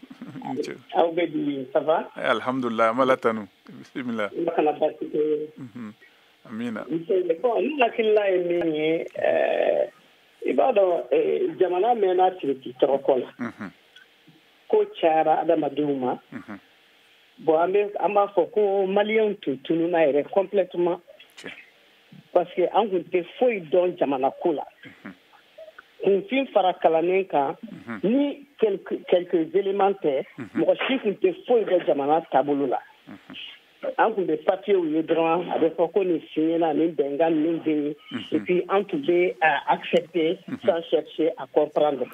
Aw bɛ di, ça va? Alhamdulillah, an b'a la tanu. Bisimila. Ala kana baasi kɛ ye. Amina. Bon, ne hakilina ye min ye, i b'a dɔn jamana mɛnna tiriki tɔgɔ la. Ko cayara adamadenw ma. Bon, an b'a fɔ ko Maliyɛnw tun tununna yɛrɛ complètement. Parce que an tun tɛ foyi dɔn jamana ko la. Kunfin fara kalannen kan, ni quelques éléments tɛ, mɔgɔ si tun tɛ foyi dɔn jamana taabolo la. An tun bɛ papiers ye dɔrɔn, a bɛ fɔ ko nin signera, nin bɛnkan ninnu bɛ yen, et puis an tun bɛ accepter sans chercher à comprendre.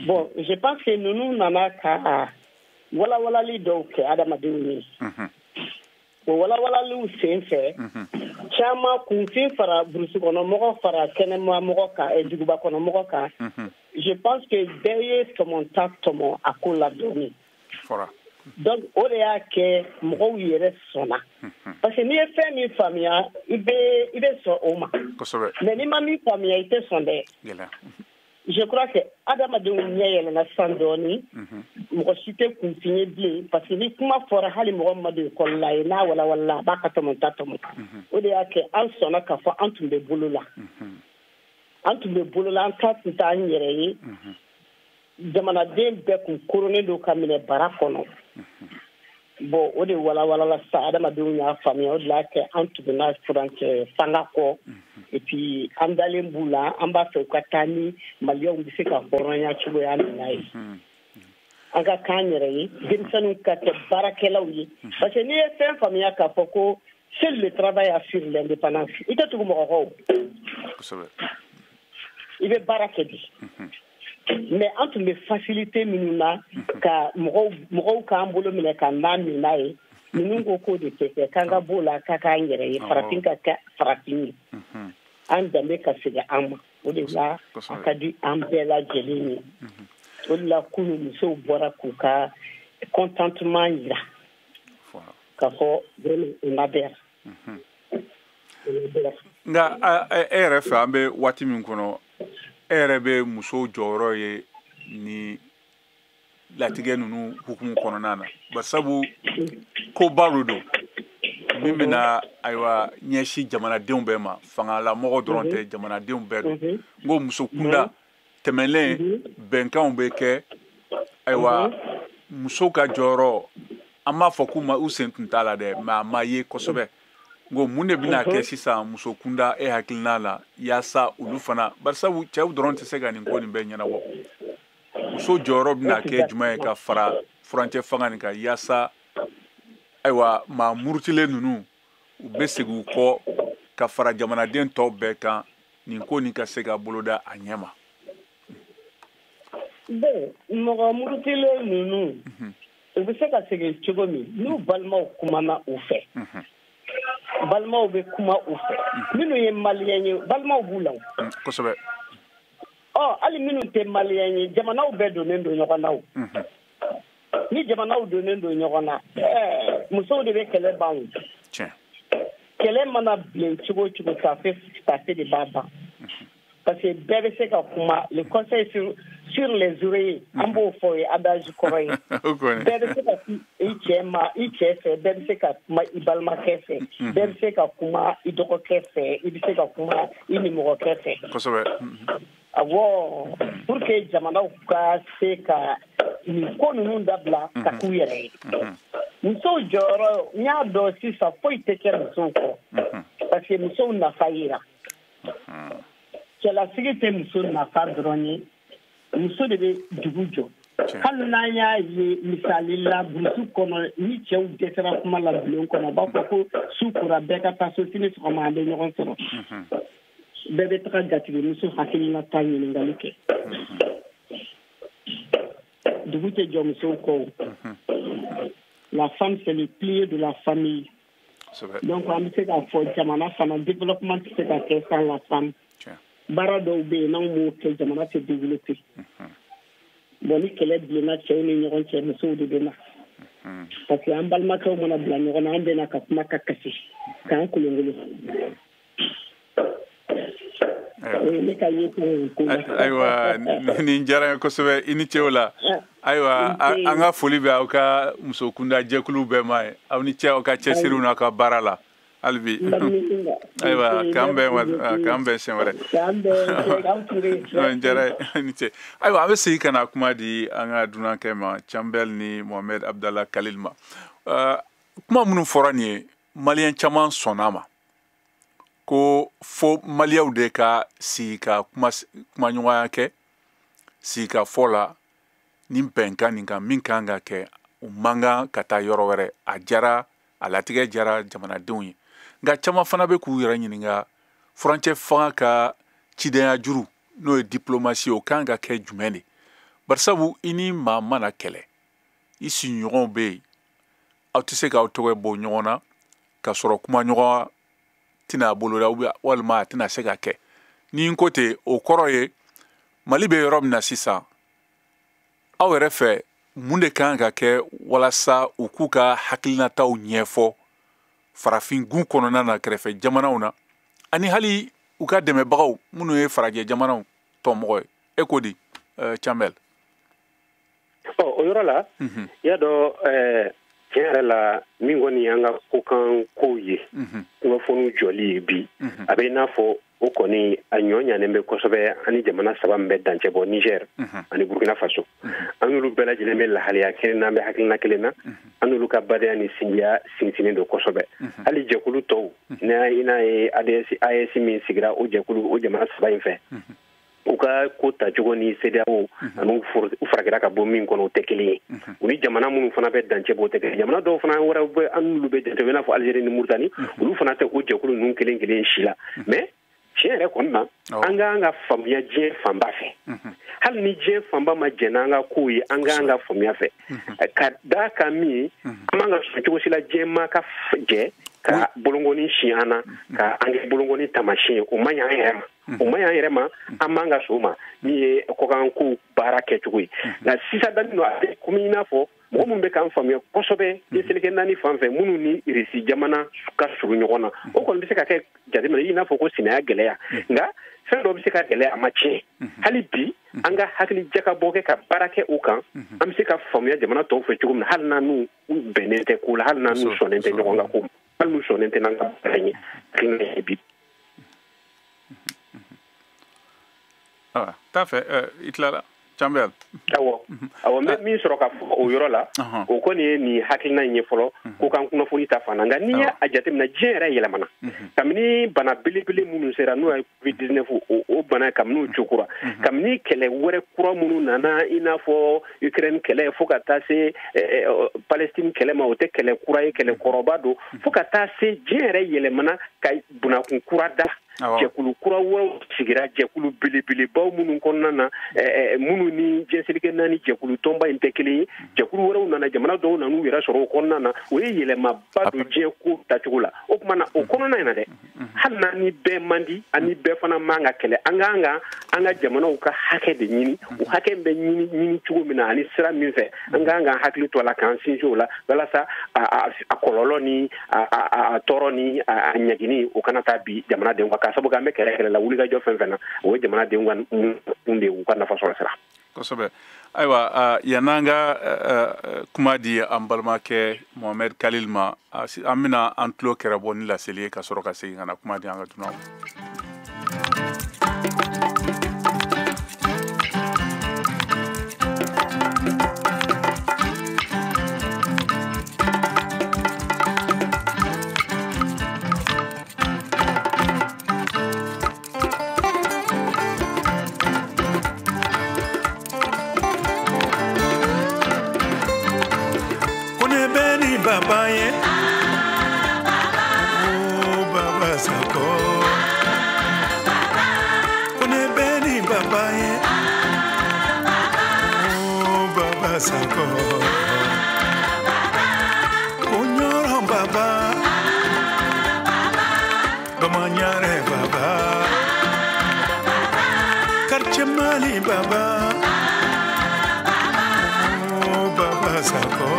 Bon, je pense que ninnu nana ka walawalali dɔw kɛ adamadenw ye. O walawalaliw sen fɛ, caman kunfin fara burusi kɔnɔ mɔgɔ fara kɛnɛma mɔgɔ kan, duguba kɔnɔ mɔgɔ kan. Je pense que bɛɛ ye tɔmɔta tɔmɔ a ko la dɔɔni. Donc o de y'a kɛ mɔgɔw yɛrɛ sɔnna. Parce que n'i ye fɛn min faamuya, i bɛ sɔn o ma. Mais n'i ma min faamuya, i tɛ sɔn dɛ. Je crois que adamadenw ɲɛ yɛlɛnna sisan dɔɔni, mɔgɔ si tɛ kunfin ye bilen, parce que ni kuma fɔra hali mɔgɔ min ma don école la ye, n'a walawalala a b'a ka tɔmɔta tɔmɔ. O de y'a kɛ an sɔnna k'a fɔ an tun bɛ bolo la. An tun bɛ bolo la, an ta tun t'an yɛrɛ ye. Jamanaden bɛɛ kun koronnen don ka minɛ bara kɔnɔ. Bon, o de walawalala sisan, adamadenw y'a faamuya, o de y'a kɛ an tuguna furancɛ fanga kɔ. Et puis an dalen b'u la, an b'a fɛ u ka taa ni Maliyɛnw bɛ se ka hɔrɔnya cogoya min na ye. An ka k'an yɛrɛ ye, denmisɛnninw ka kɛ baarakɛlaw ye. Parce que n'i ye fɛn faamuya k'a fɔ ko seul le travail assure l'indépendance, i tɛ tugu mɔgɔ kɔ o. I bɛ baara kɛ bi. Mais an tun bɛ facilité minnu na ka mɔgɔw k'an bolo minɛ ka n'a min n'a ye, ninnu ko k'o de tɛ kɛ, k'an ka b'o la, k'a k'an yɛrɛ ye, farafin ka kɛ farafin ye. An danbe ka segin an ma. O de la a ka di an bɛɛ lajɛlen ye. O de la kunun musow bɔra k'u ka contentement yira k'a fɔ vraiment on adhère. Nka e yɛrɛ fɛ, an bɛ waati min kɔnɔ, e yɛrɛ bɛ musow jɔyɔrɔ ye ni latigɛ ninnu hukumu kɔnɔna na, barisabu koba de don min bɛna ayiwa ɲɛsin jamanadenw bɛɛ ma, fangalamɔgɔ dɔrɔn tɛ, jamanadenw bɛɛ don. N ko muso kunda, Tɛmɛnlen bɛnkanw bɛ kɛ, ayiwa, musow ka jɔyɔrɔ, an b'a fɔ k'u ma u sen tun t'a la dɛ, mais a ma ye kosɛbɛ. N ko mun de bɛna kɛ sisan muso kunda e hakilina la, yaasa olu fana, barisabu cɛw dɔrɔn tɛ se ka nin ko nin bɛɛ ɲɛnabɔ, muso jɔyɔrɔ bɛna kɛ jumɛn ye ka fara furancɛ fanga nin kan, yaasa ayiwa maa murutilen ninnu u bɛ segin u kɔ ka fara jamanaden tɔw bɛɛ kan, nin ko nin ka se ka boloda a ɲɛ ma? Bon, mɔgɔ murutilen ninnu, u bɛ se ka segin cogo min, n'u balimaw kumana u fɛ, balimaw bɛ kuma u fɛ, minnu ye maliyɛn ye, balimaw b'u la. Kosɛbɛ. Ɔ, hali minnu tɛ maliyɛn ye, jamanaw bɛɛ donnen don ɲɔgɔn na o. Ni jamanaw donnen don ɲɔgɔn na, musow de bɛ kɛlɛ ban o. Tiɲɛ. Kɛlɛ mana bilen cogo o cogo, tafe de b'a ban. Parce que bɛɛ bɛ se ka kuma, le conseil sur les oreillers, an b'o fɔ, ye adage kɔrɔ ye. Bɛɛ bɛ se ka i cɛ ma, i cɛ fɛ, bɛɛ bɛ se ka kuma i balimakɛ fɛ, bɛɛ bɛ se ka kuma i dɔgɔkɛ fɛ, i bɛ se ka kuma i nimɔgɔkɛ fɛ. Kosɛbɛ. Awɔ, pour que jamanaw ka se ka nin ko ninnu dabila ka k'u yɛrɛ ye. Musow jɔyɔrɔ, n y'a dɔn sisan foyi tɛ kɛ musow kɔ, parce que musow nafa yera. Cɛlasigi tɛ muso nafa dɔrɔn ye, muso de bɛ dugu jɔ. Hali n'an y'a ye misali la, burusi kɔnɔ, ni cɛw dɛsɛra kuma la bulon kɔnɔ, u b'a fɔ ko su kora, bɛɛ ka taa so, sini sɔgɔma an bɛ ɲɔgɔn sɔrɔ. Bɛɛ bɛ taga jatigimuso hakilinata ɲininkali kɛ. Dugu tɛ jɔ musow kɔ. La femme, c'est le pilier de la famille. Donc an bɛ se k'a fɔ jamana fana développement tɛ se ka kɛ sans la femme. Baara dɔw bɛ yen, n'anw m'o kɛ, jamana tɛ développer. Bon, ni kɛlɛ bilenna cɛw ni ɲɔgɔn cɛ, musow de bɛ na. Parce que an balimakɛw mana bila ɲɔgɔn na, an bɛ na ka kuma ka kasi k'an kolonkolon. Ne ka ye ko la. Ayiwa, nin diyara n ye kosɛbɛ, i ni ce o la. Ayiwa, an ka foli bɛ aw ka muso kunda jɛkulu bɛɛ ma ye. Aw ni ce aw ka cɛsiriw n'aw ka baara la hali bi. Ayiwa, k'an bɛn siɲɛ wɛrɛ. Nin diyara ye, ni ce. Ayiwa, an bɛ segin ka na kuma di an ka dunankɛ ma, Canbɛl ni Mohamed Abdallah Khalil ma. Kuma minnu fɔra nin ye, maliyɛn caman sɔnna ma ko fo maliyɛnw de ka sigi ka kumaɲɔgɔnya kɛ, sigi ka fɔ la nin bɛnkan nin kan, min kan ka kɛ, u man kan ka taa yɔrɔ wɛrɛ. A jara, a latigɛ jara jamanadenw ye. Nka caman fana bɛ k'u yɛrɛ ɲininka, furancɛ fanga ka cidenya juru, n'o ye diplomasi ye, o kan ka kɛ jumɛn de? Barisabu i ni maa mana kɛlɛ, i sigiɲɔgɔnw bɛ yen, aw tɛ se k'aw tɔgɔ bɔ ɲɔgɔn na ka sɔrɔ kumaɲɔgɔn tɛna boloda, walima a tɛna se ka kɛ. Ni n ko ten, o kɔrɔ ye Mali bɛ yɔrɔ min na sisan, aw yɛrɛ fɛ mun de kan ka kɛ walasa u k'u ka hakilinataw ɲɛfɔ farafin gun kɔnɔna na, kɛrɛfɛ jamanaw na, ani hali u ka dɛmɛbagaw minnu ye farajɛ jamanaw tɔnmɔgɔ ye? E ko di, Canbɛl? Ɔ, o yɔrɔ la, i y'a dɔn, tiɲɛ yɛrɛ la, min kɔni y'an ka kokan kow ye, kunnafoniw jɔli ye bi, a bɛ i n'a fɔ o kɔni a ɲɔ ɲanen bɛ kosɛbɛ. Ani jamana saba min bɛ dancɛ bɔ, Niger ani Burkina Faso, an n'olu bɛɛ lajɛlen bɛ lahalaya kelen na, an bɛ hakilina kelen na, an n'olu ka badenya ni sinjiya sinsinnen don kosɛbɛ. Hali jɛkulu tɔw, i n'a ye ADS AES min sigira, o jɛkulu, o jamana saba in fɛ, u ka ko tacogo ni CEDEAO ani u farakira ka bɔ min kɔnɔ, o tɛ kelen ye. U ni jamana minnu fana bɛ dancɛ bɔ, o tɛ kelen. Jamana dɔw fana wɛrɛw bɛ, an n'olu bɛ dancɛ, i n'a fɔ Algérie ni Mauritanie, olu fana tɛ o jɛkulu ninnu kelen kelen si la. Mais tiɲɛ yɛrɛ kɔni na, an k'an ka faamuya diɲɛ fanba fɛ, hali ni diɲɛ fanba ma jɛn n'an ka kow ye, an k'an ka faamuya fɛ ka d'a kan min ye, an man ka sɔn cogo si la diɲɛ maa ka jɛ ka bolongɔni si an na, ka an kɛ bolongɔni taamasiyɛn ye. O man ɲi an yɛrɛ ma, o man ɲi an yɛrɛ ma, an man ka sɔn o ma, min ye kɔkan kow baara kɛcogo ye. Nka sisan danin don, a bɛ komi i n'a fɔ mɔgɔ minnu bɛ k'an faamuya kosɛbɛ seleke naani fan fɛ, minnu ni Irisi jamana ka surun ɲɔgɔn na, o kɔni bɛ se ka kɛ jateminɛ i n'a fɔ ko sinaya gɛlɛya. Nka fɛn dɔ bɛ se ka gɛlɛya, a ma tiɲɛ. Hali bi an ka hakili jakabɔ kɛ ka baara kɛ o kan, an bɛ se ka faamuya jamana tɔw fɛ cogo min na, hali n'an n'u bɛnnen tɛ ko la, hali n'an n'u sɔnnen tɛ ɲɔgɔn ka ko ma, hali n'u sɔnnen tɛ n'an ka baara ye hakilina ye bi. T'a fɛ i tilala Canbɛl. Awɔ n bɛ min sɔrɔ ka fɔ o yɔrɔ la, o kɔni ye nin hakilina in ye fɔlɔ ko k'an kunnafoni ta fan na. Nka n'i y'a jateminɛ, diɲɛ yɛrɛ yɛlɛmana kabini bana belebele minnu sera, n'o ye COVID-19, o bana kabini o cokura, kabini kɛlɛ wɛrɛ kura minnu nana, i n'a fɔ Ukraine kɛlɛ, fo ka taa se Palestine kɛlɛ ma, o tɛ kɛlɛ kura ye, kɛlɛ kɔrɔba don, fo ka taa se diɲɛ yɛrɛ yɛlɛmana ka bunakun kura da. Jɛkulu kura wɛrɛw sigira, jɛkulu belebelebaw minnu kɔnɔna na, minnu ni diɲɛseleke naani jɛkulu tɔnba in tɛ kelen ye, jɛkulu wɛrɛw nana, jamana dɔw nan'u yɛrɛ sɔrɔ o kɔnɔna na. O ye yɛlɛmaba don diɲɛ ko tacogo la. O tuma na, o kɔnɔna in na dɛ, hali n'an ni bɛɛ man di, an ni bɛɛ fana man ka kɛlɛ, an k'an ka an ka jamanaw ka hakɛ de ɲini. O hakɛ bɛ ɲini cogo min na ani sira min fɛ, an k'an ka hakili to a la, k'an sinsin o la, walasa a kɔlɔlɔ ni a tɔɔrɔ ni a ɲagini, o kana taa bi jamanadenw kan. K'a sababu kɛ an bɛ kɛlɛ la, wulikajɔ fɛn fɛn na, o ye jamanadenw ka kun de ye, u ka nafa sɔrɔ sira. Kosɛbɛ. Ayiwa, yann'an ka kuma di an balimakɛ Mohamed Khalil ma, an bɛna an tulo kɛrɛ bɔ ni laseli ye ka sɔrɔ ka segin ka na kuma di an ka dunanw ma. Baba ye, oh Baba Sako, kone beni Baba ye, oh Baba Sako, onyoro Baba, Bamanyare Baba, Quartier Mali Baba, oh Baba Sako.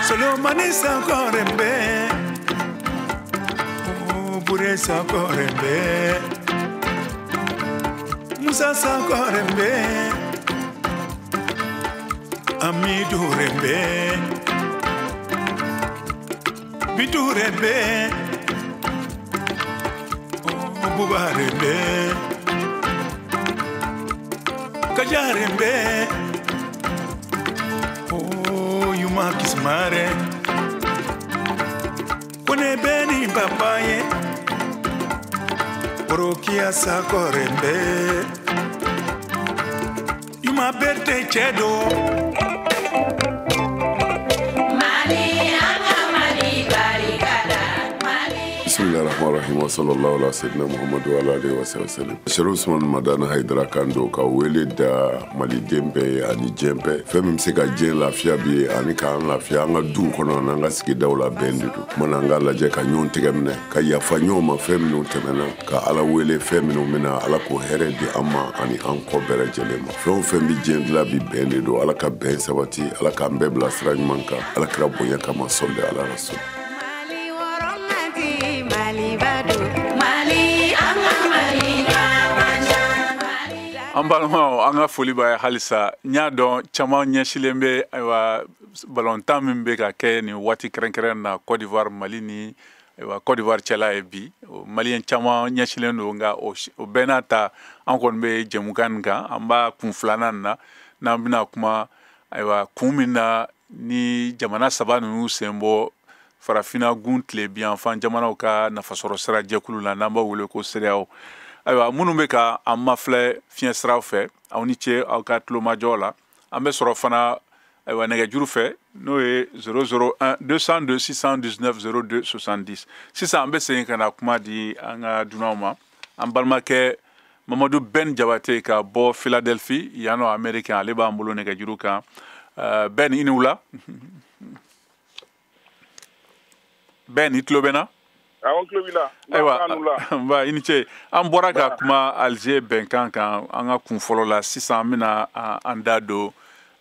Solomani Sakorembe, oh Bure Sakorembe, Musa Sakorembe, Amidou Rembe, Bidou Rembe, oh Bouba Rembe, Kaja Rembe, oh Yuma Kismare, Kone Beni Babaye, Orokia Sakorembe, Yuma Berte Chedo. Bismillahirrahmanirrahim wa sallallahu ala sayyidina Muhammad wa ala alihi wa sallam. Chérif Ousmane Madani Haïdara kan don ka wele da maliden bɛɛ ani diɲɛ bɛɛ. Fɛn min bɛ se ka diɲɛ lafiya bi ani k'an lafiya an ka duw kɔnɔ n'an ka sigidaw la, bɛn de don. Kumana an k'a lajɛ ka ɲɔgɔn tɛgɛ minɛ, ka yafa ɲɔgɔn ma fɛn minnu tɛmɛna, ka Ala wele fɛn minnu bɛna, Ala k'o hɛrɛ di an ma ani an kɔ bɛɛ lajɛlen ma. Fɛn o fɛn bɛ diɲɛ dilan bi, bɛn de don. Ala ka bɛn sabati, Ala k'an bɛɛ bila sira ɲuman kan, Ala kira bonya kama, sɔli ala rasul. An balimaw, an ka foli b'a ye halisa. N y'a dɔn caman ɲɛsilen bɛ ayiwa balontan min bɛ ka kɛ nin waati kɛrɛnkɛrɛn na Côte d'Ivoire, Mali ni ayiwa Côte d'Ivoire cɛla ye bi. Maliyɛn caman ɲɛsilen don, nka o bɛɛ n'a ta, an kɔni bɛ jɛmukan nin kan, an b'a kun filanan na, n'an bɛna kuma ayiwa kun min na ni jamana saba ninnu sen bɔ farafinna gun tilebiyanfan jamanaw ka nafasɔrɔ sira jɛkulu la, n'an b'a wele ko CEDEAO. Ayiwa, minnu bɛ ka an mafilɛ fiɲɛ siraw fɛ, aw ni ce aw ka tulomajɔ la. An bɛ sɔrɔ fana ayiwa nɛgɛjuru fɛ, n'o ye 001 202 619 02 70. Sisan an bɛ segin ka na kuma di an ka dunanw ma. An balimakɛ Mamadu Ben Jabate ka bɔ Philadelphie yan nɔ, Américain, ale b'an bolo nɛgɛjuru kan. Ben, i ni wula. Ben, i tulo bɛ n na? Ayiwa, nba, i ni ce. An bɔra ka kuma Alger bɛnkan kan an ka kun fɔlɔ la. Sisan an bɛna an da don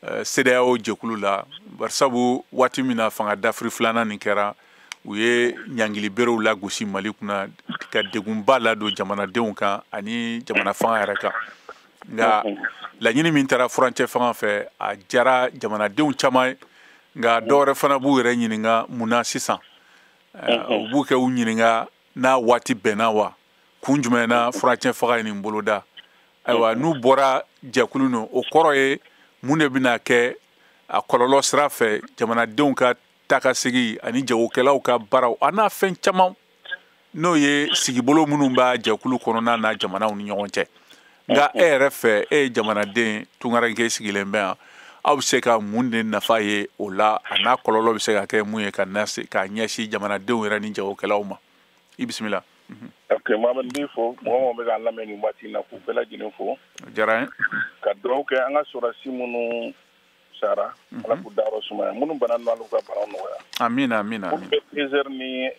CEDEAO jɛkulu la, barisabu waati min na fanga dafiri filanan nin kɛra, u ye ɲangili berew lagosi Mali kunna ka degunba ladon jamanadenw kan ani jamana fanga yɛrɛ kan. Nka laɲini min taara furancɛ fanga fɛ, a diyara jamanadenw caman ye, nka dɔw yɛrɛ fana b'u yɛrɛ ɲininka mun na sisan. U b'u kɛ u ɲininka n'a waati bɛnna wa, Kun jumɛn na furancɛ faga ye nin boloda? Ayiwa, n'u bɔra jɛkulu nɔ, o kɔrɔ ye mun de bɛna kɛ a kɔlɔlɔ sira fɛ jamanadenw ka taakasegin ani jagokɛlaw ka baaraw a n'a fɛn caman, n'o ye sigibolo minnu b'a jɛkulu kɔnɔna na jamanaw ni ɲɔgɔn cɛ. Nka e yɛrɛ fɛ, e ye jamanaden tunkaranke sigilen bɛ yan, aw bɛ se ka mun de nafa ye o la, a n'a kɔlɔlɔ bɛ se ka kɛ mun ye ka ɲɛsin jamanadenw yɛrɛ ni jagokɛlaw ma? I bisimila. Ok, Mohamed, n b'i fo. Mɔgɔ mɔgɔ bɛ k'an lamɛn nin waati in na, k'u bɛɛ lajɛlen fo. O diyara n ye. Ka dugawu kɛ an ka sɔrɔdasi minnu sara, Ala k'u dayɔrɔ sumaya. Minnu bana ninnu, Ala k'u ka banaw nɔgɔya. Amina, amina. Minnu bɛ désert ni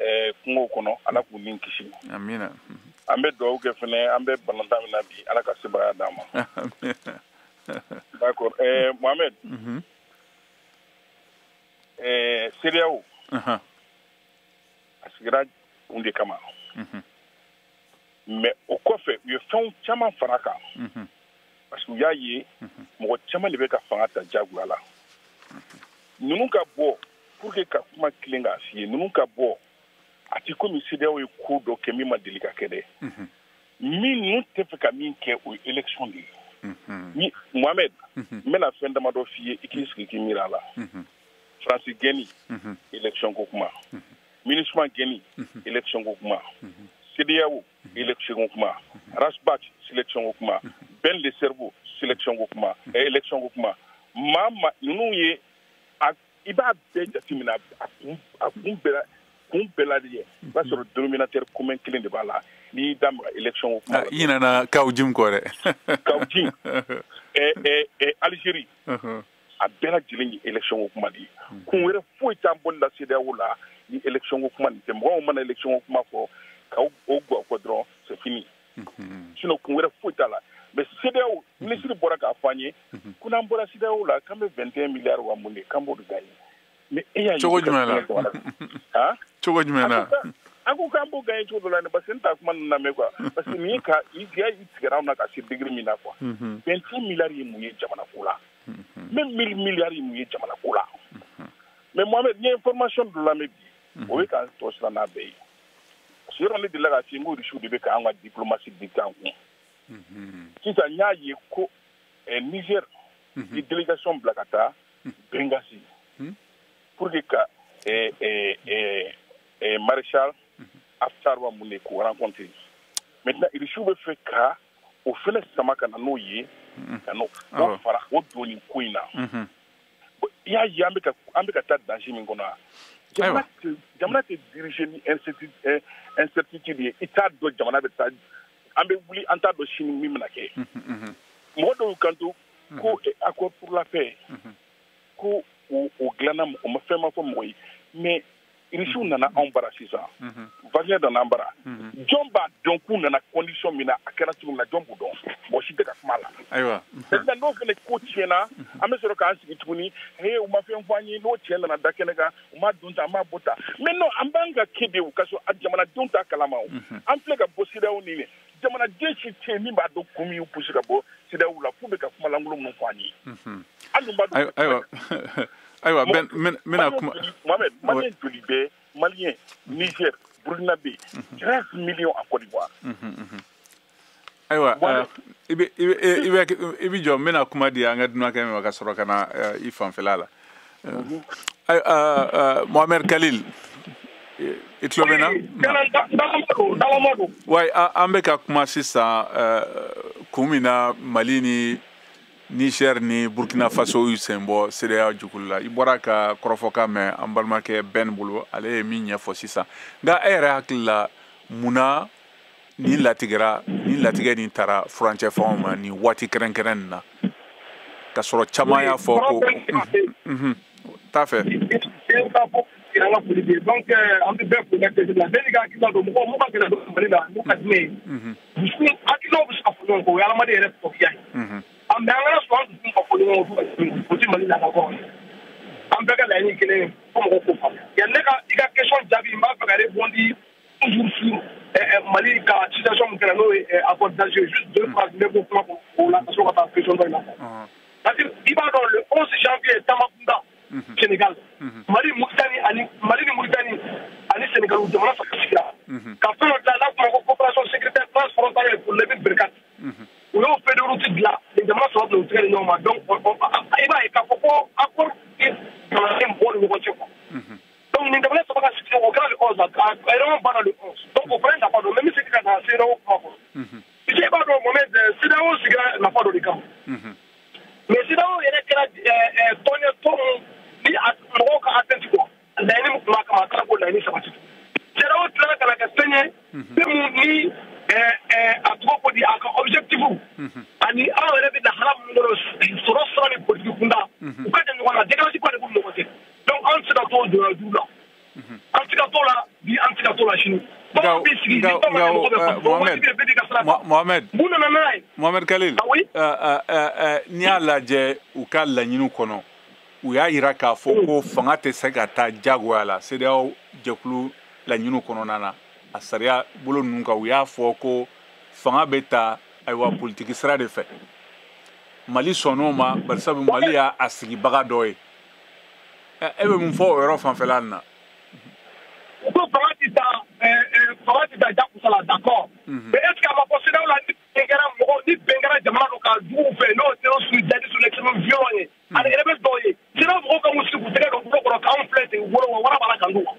kungo kɔnɔ, Ala k'u ni kisi. Amina. An bɛ dugawu kɛ fɛnɛ, an bɛ balontan min na bi, Ala ka sebagaya d'an ma. D'accord. Mohamed. CEDEAO. A sigira kun de kama. Mais o kɔfɛ, u ye fɛnw caman fara kan. Parce que u y'a ye mɔgɔ caman de bɛ ka fanga ta jagoya la. Ninnu ka bɔ, pour que ka kuma tilen k'a f'i ye, ninnu ka bɔ, a ti komi CEDEAO ye ko dɔ kɛ min ma deli ka kɛ dɛ. Min ninnu tɛ fɛ ka min kɛ, o ye élection de ye. Ni Mohamed, n bɛna fɛn damadɔ f'i ye, i k'i sigi k'i miiri a la. Faransi gɛnni, élection ko kuma. MINUSMA gɛnni, élection ko kuma. CEDEAO, élection ko kuma. Rasbat, sélection ko kuma. Ben le cerveau, sélection ko kuma. Élection ko kuma. Maa ma ninnu ye, i b'a bɛɛ jateminɛ, a kun bɛɛ lajɛ, i b'a sɔrɔ dénominateur commun kelen de b'a la. N'i y'i da maga élection ko kuma la. I ɲinɛna Kaou Djim kɔ dɛ. Kaou Djim, Algérie, a bɛɛ lajɛlen ye élection ko kuma de ye. Kun wɛrɛ foyi t'an bɔli la CEDEAO la ni élection ko kuma nin tɛ. Mɔgɔw mana élection ko kuma fɔ k'aw o guwa kɔ dɔrɔn, c'est fini. Sinon kun wɛrɛ foyi t'a la. Mais CEDEAO ministre bɔra k'a fɔ an ye ko n'an bɔra CEDEAO la, k'an bɛ 21 milliards wa mun de, k'an b'o de gagner. Mais e y'a ye cogo jumɛn la? Cogo jumɛn na? An ko k'an b'o gagner cogo dɔ la, parce que n t'a kuma ninnu lamɛn quoi. Parce que nin ye ka i tigɛra anw na ka se degré min na quoi. 21 milliards ye mun ye jamana ko la? Même 1000 milliards ye mun ye jamana ko la? Mais Mohamed, n ye information dɔ lamɛn bi, o bɛ k'an tɔ siran n'a bɛɛ ye. Parce que yɔrɔ ne delila k'a f'i ye n ko Rusiw de bɛ k'an ka diplomatie dicter an kun. Sisan n y'a ye ko Niger ye délégation bila ka taa Benghazi pour que ka maréchal Haftar wa mun de k'o rencontrer. Maintenant Rusiw bɛ fɛ ka o fɛnɛ sama ka na n'o ye, ka n'o fara o don nin ko in na. I y'a ye an bɛ ka taa danger min kɔnɔ, jamana tɛ diriger ni incertitude ye. I t'a dɔn jamana bɛ taa, an bɛ wuli an t'a dɔn sini min bɛna kɛ. Mɔgɔ dɔw kanto ko accord pour la paix, ko o dilanna, o ma fɛn ma fɔ mɔgɔ ye. Mais Rusiw nana anw bara sisan, Wagner nana an bara. Jɔn b'a dɔn k'u nana condition min na, a kɛra cogo min na, jɔn b'u dɔn? Mɔgɔ si tɛ ka kuma la. Ayiwa. Maintenant n'o fana ko tiɲɛna, an bɛ sɔrɔ k'an sigi tuguni, he u ma fɛn fɔ an ye, n'o tiɲɛ nana da kɛnɛ kan, u ma don tan, an m'a bɔ tan. Mais non, an b'an ka kɛ de o, ka sɔrɔ a jamanadenw t'a kalama o. An filɛ ka bɔ CEDEAO ni jamanaden si tɛ yen min b'a dɔn kun min y'u poussé ka bɔ CEDEAO la, f'u bɛ ka kuma lankolon minnu fɔ an ye. An dun b'a dɔn. Ayiwa. Ayiwa, Ben, n bɛna kuma. Mohamed, Malien joli bɛ Malien, Niger, Burkinabé, 13 millions en Côte d'Ivoire. Ayiwa, i bɛ jɔ, n bɛna kuma di an ka dunankɛ min ma ka sɔrɔ ka na i fanfɛla la. Mohamed Khalil, i tulo bɛ n na? Wayi, an bɛ ka kuma sisan kun min na Mali ni Niger ni Burkina Faso y'u sen bɔ CEDEAO jukulu la. I bɔra ka kɔrɔfɔkan mɛn an balimakɛ Ben bolo, ale ye min ɲɛfɔ sisan. Nka e yɛrɛ hakili la, mun na nin latigɛra, nin latigɛ nin taara furancɛ fanw ma nin waati kɛrɛnkɛrɛn nin na, ka sɔrɔ caman y'a fɔ ko t'a fɛ? Donc an bɛ bɛɛ fo ka la bɛɛ n'i ka hakilina don. Mɔgɔ mun ka gɛlɛn don Mali la, n'o ka di ne ye, dusukun hakilinaw bɛ se ka fɔ ɲɔgɔn kɔ, o ye hadamaden yɛrɛ tɔbiya ye. An bɛ an kana sɔn an dusukun ka fɔ ɲɔgɔn kɔ, o tɛ Mali la ka kɔrɔ ye. An bɛɛ ka laɲini kelen ye fo mɔgɔw k'o faamuya. Yanni ne ka i ka question jaabi, n b'a fɛ ka rebondir toujours sur Mali ka situation min kɛra, n'o ye accord d'Alger. Juste deux phrases, n bɛ bɔ kuma kɔnɔ o la ka sɔrɔ ka taa question dɔ in na. Parce que i b'a dɔn, le 11 janvier, Tambacounda, Sénégal, Mali ni Mauritanie ani Sénégal jamana saba sigira ka fɛn dɔ dilan n'a fɔ ma ko coopération sécuritaire ye pour 2024. U y'o feuille de route dilan nin jamana saba bila u tɛgɛ di ɲɔgɔn ma. Donc i b'a ye k'a fɔ ko accord tɛ jamanaden mɔgɔw ni ɲɔgɔn cɛ quoi. Donc nin jamana saba ka sigi o kɛra le 11 a réunion banna le 11. Donc o fana ye nafa dɔ mais n bɛ segin ka na CEDEAO kuma kɔnɔ. I b'a dɔn Mohamed, CEDEAO sigira nafa dɔ de kama. Mais CEDEAO yɛrɛ kɛra tɔn ye tɔn mun ni mɔgɔw ka atteinte quoi. Laɲini min tun b'a kama a taara k'o laɲini sabati. CEDEAO tilala ka na kɛ fɛn ye fɛn mun ni a tɔgɔ ko di a ka objectif ani anw yɛrɛ bɛ lahala min kɔnɔ sɔrɔ sira ni politique kunda u ka jan ɲɔgɔn na décalage ba de b'u ni ɲɔgɔn cɛ. Donc an tɛ se ka t'o jɔyɔrɔ jugu la. An tɛ se ka t'o la bi, an tɛ se ka t'o la sini. Mohamed Khalil, n'i y'a lajɛ u ka laɲiniw kɔnɔ, u y'a yira k'a fɔ ko fanga tɛ se ka taa jagoya la CEDEAO jɛkulu laɲiniw kɔnɔna na, a sariya bolo ninnu kan, u y'a fɔ ko fanga bɛ ta ayiwa politiki sira de fɛ. Mali sɔnn'o ma barisabu Mali y'a sigibaga dɔ ye. E bɛ mun fɔ o yɔrɔ fanfɛla nin na? Ko fanga tɛ taa jagosa la, d'accord. Mais est-ce que a ma fɔ CEDEAO la ni bɛn kɛra mɔgɔ ni bɛn kɛra jamana dɔ kan juguw fɛ n'o terroristes djihadistes l'extrême violent ye ani rebelle dɔw ye, CEDEAO mɔgɔw ka mun sigi k'u tɛgɛ don bolo kɔrɔ k'anw filɛ ten u bolo wa wara b'a la k'an dun wa?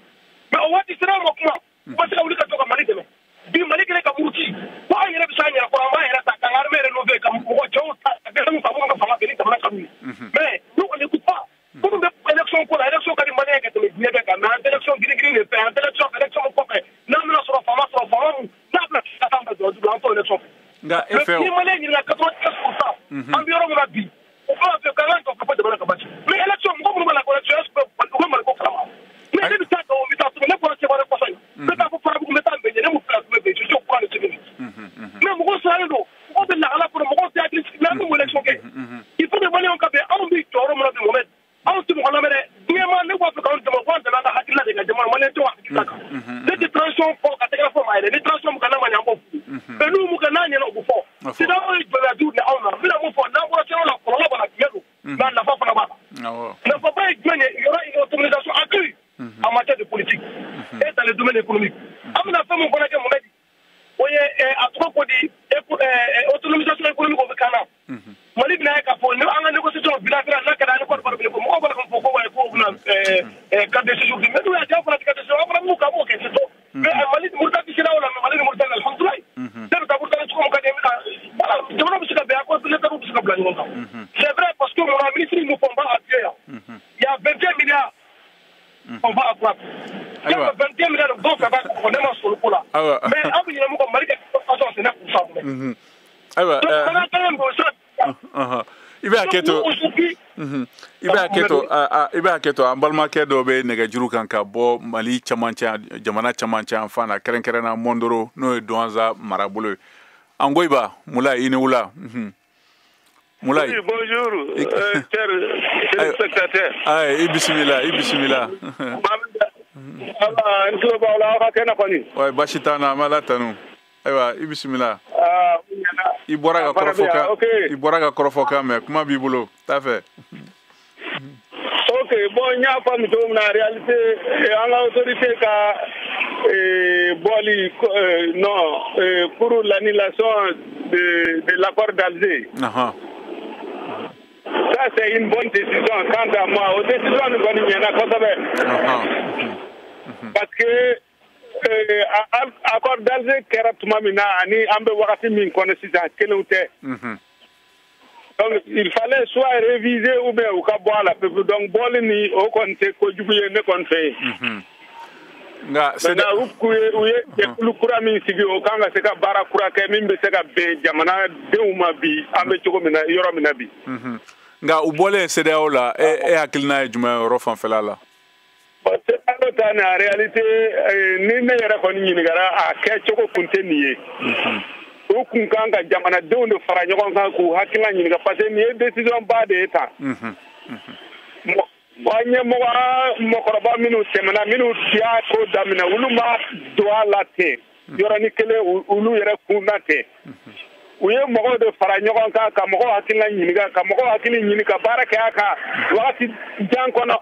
Mais o waati CEDEAO ma kuma, u ma se ka wuli ka jɔ ka Mali dɛmɛ. Bi Mali kɛlen ka muruti ko an yɛrɛ bɛ se an yɛrɛ kɔrɔ, an b'an yɛrɛ ta k'an ka armée rénover ka mɔgɔ cɛw ta ka denmisɛnninw ta minnu ka fanga bɛn ni jamana kanu ye. Mais nous on n'écoute pas. Minnu bɛ élection ko la, élection ka di Malien ka tɛmɛ diɲɛ bɛɛ kan, mais an tɛ élection girin-girin de fɛ, an tɛ élection kɔfɛ n'an bɛna sɔrɔ faama mun n'a bɛna ka taa an bɛɛ jɔ an t'o élection fɛ. Nka e fɛ o ni Malien ɲininka 95% an bɛ yɔrɔ min na bi, o b'a fɛ k'an ka jɔ ka fɔ jamana ka basi. Mais élection mɔgɔ minnu b'a la ko élection est-ce que u bɛ Mali ko kalama? Mais ne bɛ taa Gawo, n bɛ taa Segu, ne bɔra Seware kɔfɛ, n bɛ taa fo Farabugu, n bɛ taa Mɛɲɛ, ne mun filɛ tun bɛ yen, je suis au courant de ce que mais mɔgɔw sirannen don, mɔgɔw bɛ lahala kɔnɔ, mɔgɔw tɛ hakili sigi, mais an bɛ mun élection kɛ? Il faut que Maliens ka bɛn, anw bɛ jɔyɔrɔ min na bi Mohamed, anw tɛ mɔgɔ lamɛn dɛ. Diɲɛ ma ne b'a fɛ k'anw dɛmɛ, k'an dɛmɛ an ka hakilina de ka jamana Malien denw hakilina kan. Ne tɛ transition fɔ ka tɛgɛrɛ fɔ maa ye dɛ, ni transition mun ka n'a ma ɲɛ an b'o f'u ye. Mais n'u mun kɛ n'a ɲɛna u b'o fɔ. CEDEAO ye jɔyɔrɔ de anw na, n bɛna mun fɔ n'an bɔra CEDEAO la kɔlɔlɔ b'a la tiɲɛ don, mais a nafa fana b'a la. Nafaba ye jumɛn ye? Il y aura une autonomisation accrue en matière de politique et dans le domaine économique. An bɛna fɛn mun fana kɛ Mohamed, o ye a tɔgɔ ko di autonomisation économique o bɛ k'an na. Mali bɛna ye k'a fɔ an ka négociation bilatérale n'a kɛra an ni Côte d'Ivoire bɛ fɔ mɔgɔw b'a la k'a fɔ ko ko u bɛna carte de séjour di, mais n'u y'a diya an fana tɛ carte de séjour, an fana b'u kan b'o kɛ c'est tout. Mais Mali Mauritanie CEDEAO la, mais Mali ni Mauritanie alhamdulilayi. Ne bɛ taa Mauritanie cogo min ka di n ye, voilà jamana bɛ se ka bɛn accord bilatéraux bɛ se ka bila ɲɔgɔn kan. C'est vrai parce que mon ministre nous font pas appuyer yan. Il y a 21 milliards on va accroître. Il y a 21 milliards de dons fɛn b'a kɔnɔ ne ma sɔrɔ ko la. Mais aw bɛ ɲinɛ mun kɔ Mali ka façon c'est 9%. Ayiwa i bɛ hakɛ to, i bɛ hakɛ to, i bɛ hakɛ to, an balimakɛ dɔ bɛ nɛgɛjuru kan ka bɔ Mali camancɛ jamana camancɛ yan fan na, kɛrɛnkɛrɛnna Mondoro n'o ye Douentza marabolo ye. Angoyiba Mulayi, i ni wula. Moulay. Oui, bonjour, chers téléspectateurs. Ayi, i bisimila, i bisimila. N tulo b'aw la, aw ka kɛnɛ kɔni. Ouais, baasi t'an na, an bɛ Ala tanu. Ayiwa, i bisimila. I bɔra ka kɔrɔfɔ kan, i bɔra ka kɔrɔfɔ kan mɛn, kuma b'i bolo, t'a fɛ. Ok, bon, n y'a faamu cogo min na, en réalité, an ka autorité ka bɔli non pour l'annulation de l'accord d'Alger. Ça, c'est une bonne décision quant à moi. O décision nin kɔni ɲɛna kosɛbɛ. Parce que accord d'Alger kɛra tuma min na ani an bɛ wagati min kɔnɔ sisan kelenw tɛ. Donc il fallait soit réviser ou bien u ka bɔ a la pewu. Donc bɔli ni o kɔni tɛ kojugu ye ne kɔni fɛ yen. Nka maintenant u ye jɛkulu kura min sigi, o kan ka se ka baara kura kɛ min bɛ se ka bɛn jamanadenw ma bi an bɛ cogo min na yɔrɔ min na bi. Nka u bɔlen CEDEAO la, e hakilina ye jumɛn ye o yɔrɔ fanfɛla la? Bon, CEDEAO ta nin en réalité ni ne yɛrɛ kɔni ɲininkara a kɛcogo kun tɛ nin ye. U kun kan ka jamanadenw de fara ɲɔgɔn kan k'u hakilina ɲininka parce que nin ye décision ba de ye tan. An ɲɛmɔgɔ mɔgɔkɔrɔba minnu tɛmɛna minnu y'a ko daminɛ olu ma don a la ten yɔrɔnin kelen olu yɛrɛ kun na ten. U ye mɔgɔw de fara ɲɔgɔn kan ka mɔgɔw hakilina ɲininka ka mɔgɔw hakili ɲini ka baara kɛ a kan wagati jan kɔnɔ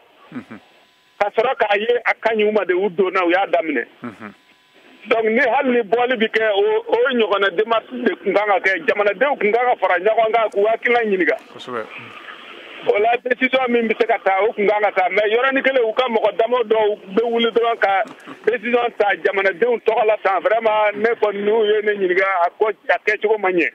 ka sɔrɔ k'a ye a ka ɲi u ma de u donna u y'a daminɛ. Donc ni hali ni bɔli bɛ kɛ o ɲɔgɔnna démarche de tun kan ka kɛ, jamanadenw tun kan ka fara ɲɔgɔn kan k'u hakilina ɲininka. O la décision min bɛ se ka ta, o tun kan ka ta, mais yɔrɔnin kelen u ka mɔgɔ dama dɔw bɛ wuli dɔrɔn ka décision ta jamanadenw tɔgɔ la tan. Vraiment ne kɔni, n'u ye ne ɲininka, a ko a kɛcogo ma ɲɛ.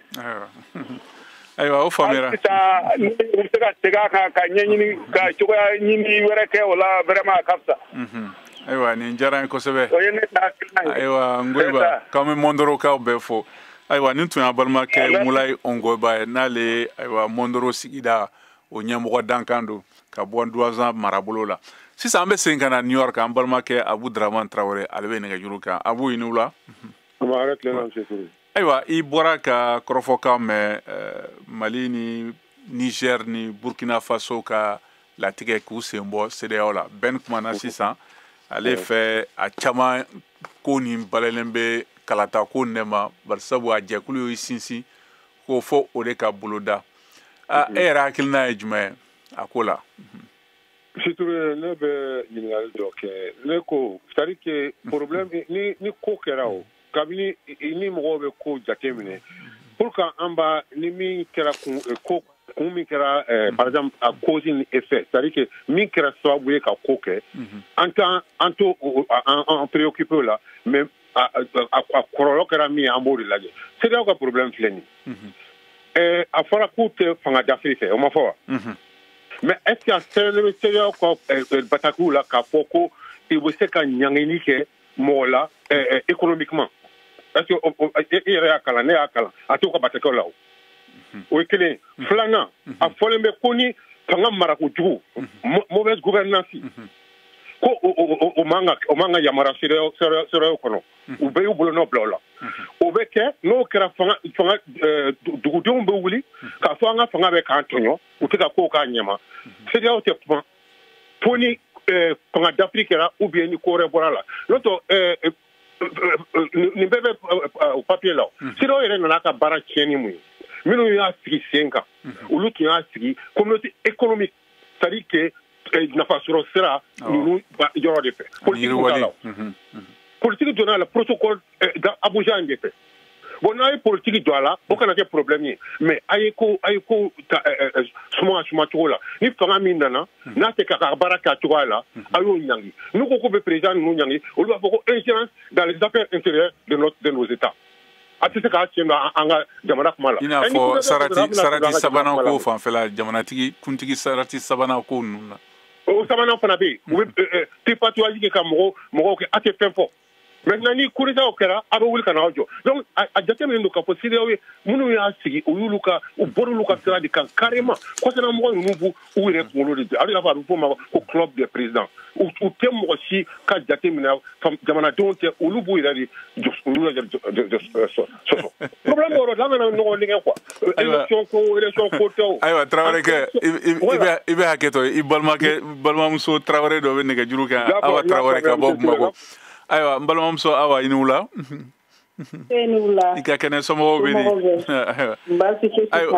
Ayiwa, o faamuyara. Sisan ni u bɛ se ka segin a kan ka ɲɛɲini ka cogoya ɲini wɛrɛ kɛ o la, vraiment a ka fisa. Ayiwa, nin diyara n ye kosɛbɛ. O ye ne ka hakilina ye. Ayiwa, Ngoyiba, k'an bɛ Mondorokaw bɛɛ fo. Ayiwa, nin tun y'an balimakɛ Mulayi Ongoyiba ye, n'ale ayiwa Mondoro sigida o ɲɛmɔgɔ dankan don ka bɔ Duwanzan marabolo la. Sisan an bɛ segin ka na New York, an balimakɛ Abu Dramane Traoré, ale bɛ nɛgɛjuru kan. Abu, i ni wula. Ayiwa, i bɔra ka kɔrɔfɔkan mɛn, Mali ni Niger ni Burkina Faso ka latigɛ k'u sen bɔ CEDEAO la. Bɛn kumana sisan ale fɛ, a caman ko nin balalen bɛ kalata ko nin de ma, barisabu a jɛkulu y'i sinsin k'o fɔ o de ka boloda. E yɛrɛ hakilina ye jumɛn ye a ko la? Siture, ne bɛ ɲininkali dɔ kɛ. Ne ko, c'est à dire que problème ni ko kɛra, o kabini ni mɔgɔw bɛ ko jate minɛ pour que an b'a ni min kɛra kun ko kun min kɛra, par exemple a cause ni effet, c'est à dire que min kɛra sababu ye ka ko kɛ, an t'an an t'o an préoccupé o la, mais a kɔlɔlɔ kɛra min ye, an b'o de lajɛ. CEDEAO ka problème filɛ nin ye, a fɔra k'u tɛ fanga dafiri fɛ, o ma fɔ wa? Mais est ce que a sɛbɛnnen bɛ CEDEAO ka batakiw la k'a fɔ ko i bɛ se ka ɲangili kɛ mɔgɔ la économiquement? Est ce que e yɛrɛ y'a kalan? Ne y'a kalan, a t'u ka batakiw la. O o ye kelen ye. Filanan, a fɔlen bɛ ko ni fanga marako jugu, mauvaise gouvernance, ko o man ka yamaruya CEDEAO kɔnɔ. U bɛɛ y'u bolonɔ bila o la. O bɛ kɛ, n'o kɛra, fanga dugudenw bɛ wuli k'a fɔ an ka fanga bɛ k'an tɔɲɔ, u tɛ ka kow k'a ɲɛma. CEDEAO tɛ kuma fo ni fanga dafiri kɛra ou bien ni ko wɛrɛ bɔra la. N'o tɛ, nin bɛɛ bɛ o papier la. CEDEAO yɛrɛ nana ka baara tiɲɛni mun ye, minnu y'a sigi sen kan, olu tun y'a sigi communauté économique, c'est à dire que nafasɔrɔ sira ninnu yɔrɔ de fɛ. Politique t'a la, politique donna a la protocole Abuja in de fɛ. Bon, n'a ye politique don a la, o kana kɛ problème ye, mais a ye ko ta suma suma cogo la. Ni fanga min nana n'a tɛ k'a ka baara kɛ a cogoya la, a y'o ɲangi. N'u ko k'u bɛ président ninnu ɲangi, olu b'a fɔ ko ingérence dans les affaires intérieures de nos États. A tɛ se k'a sen don an ka jamana kuma la. I n'a fɔ sarati sabanan ko fanfɛla, jamanatigi kuntigi sarati sabanan ko ninnu na. O sabanan fana bɛ yen, u bɛ tripatouillage kɛ ka mɔgɔw kɛ, a tɛ fɛn fɔ. Maintenant ni coup d'état kɛra, a bɛ wuli ka n'aw jɔ. Donc a jateminɛ don k'a fɔ CEDEAO ye minnu y'a sigi, u y'olu ka u bɔr'olu ka sira de kan carrément. Kɔsana mɔgɔ ninnu b'u u yɛrɛ kunkolo de, a bɛ n'a fɔ a bɛ f'o ma ko club des présidents. U tɛ mɔgɔ si ka jateminɛ, jamanadenw tɛ, olu b'u yɛrɛ de olu yɛrɛ sɔsɔ. Problème yɔrɔ la, an kana ɲɔgɔn nɛgɛ quoi. Élection ko, élection ko tɛ o. Ayiwa Tarawele kɛ, i bɛ hakɛ to, i balimakɛ balimamuso Tarawele dɔ bɛ nɛgɛjuru kan, Awa Tarawele ka bɔ Bamakɔ. Ayiwa, n balimamuso Awa, i ni wula. E ni wula. I ka kɛnɛ, somɔgɔw bɛ di?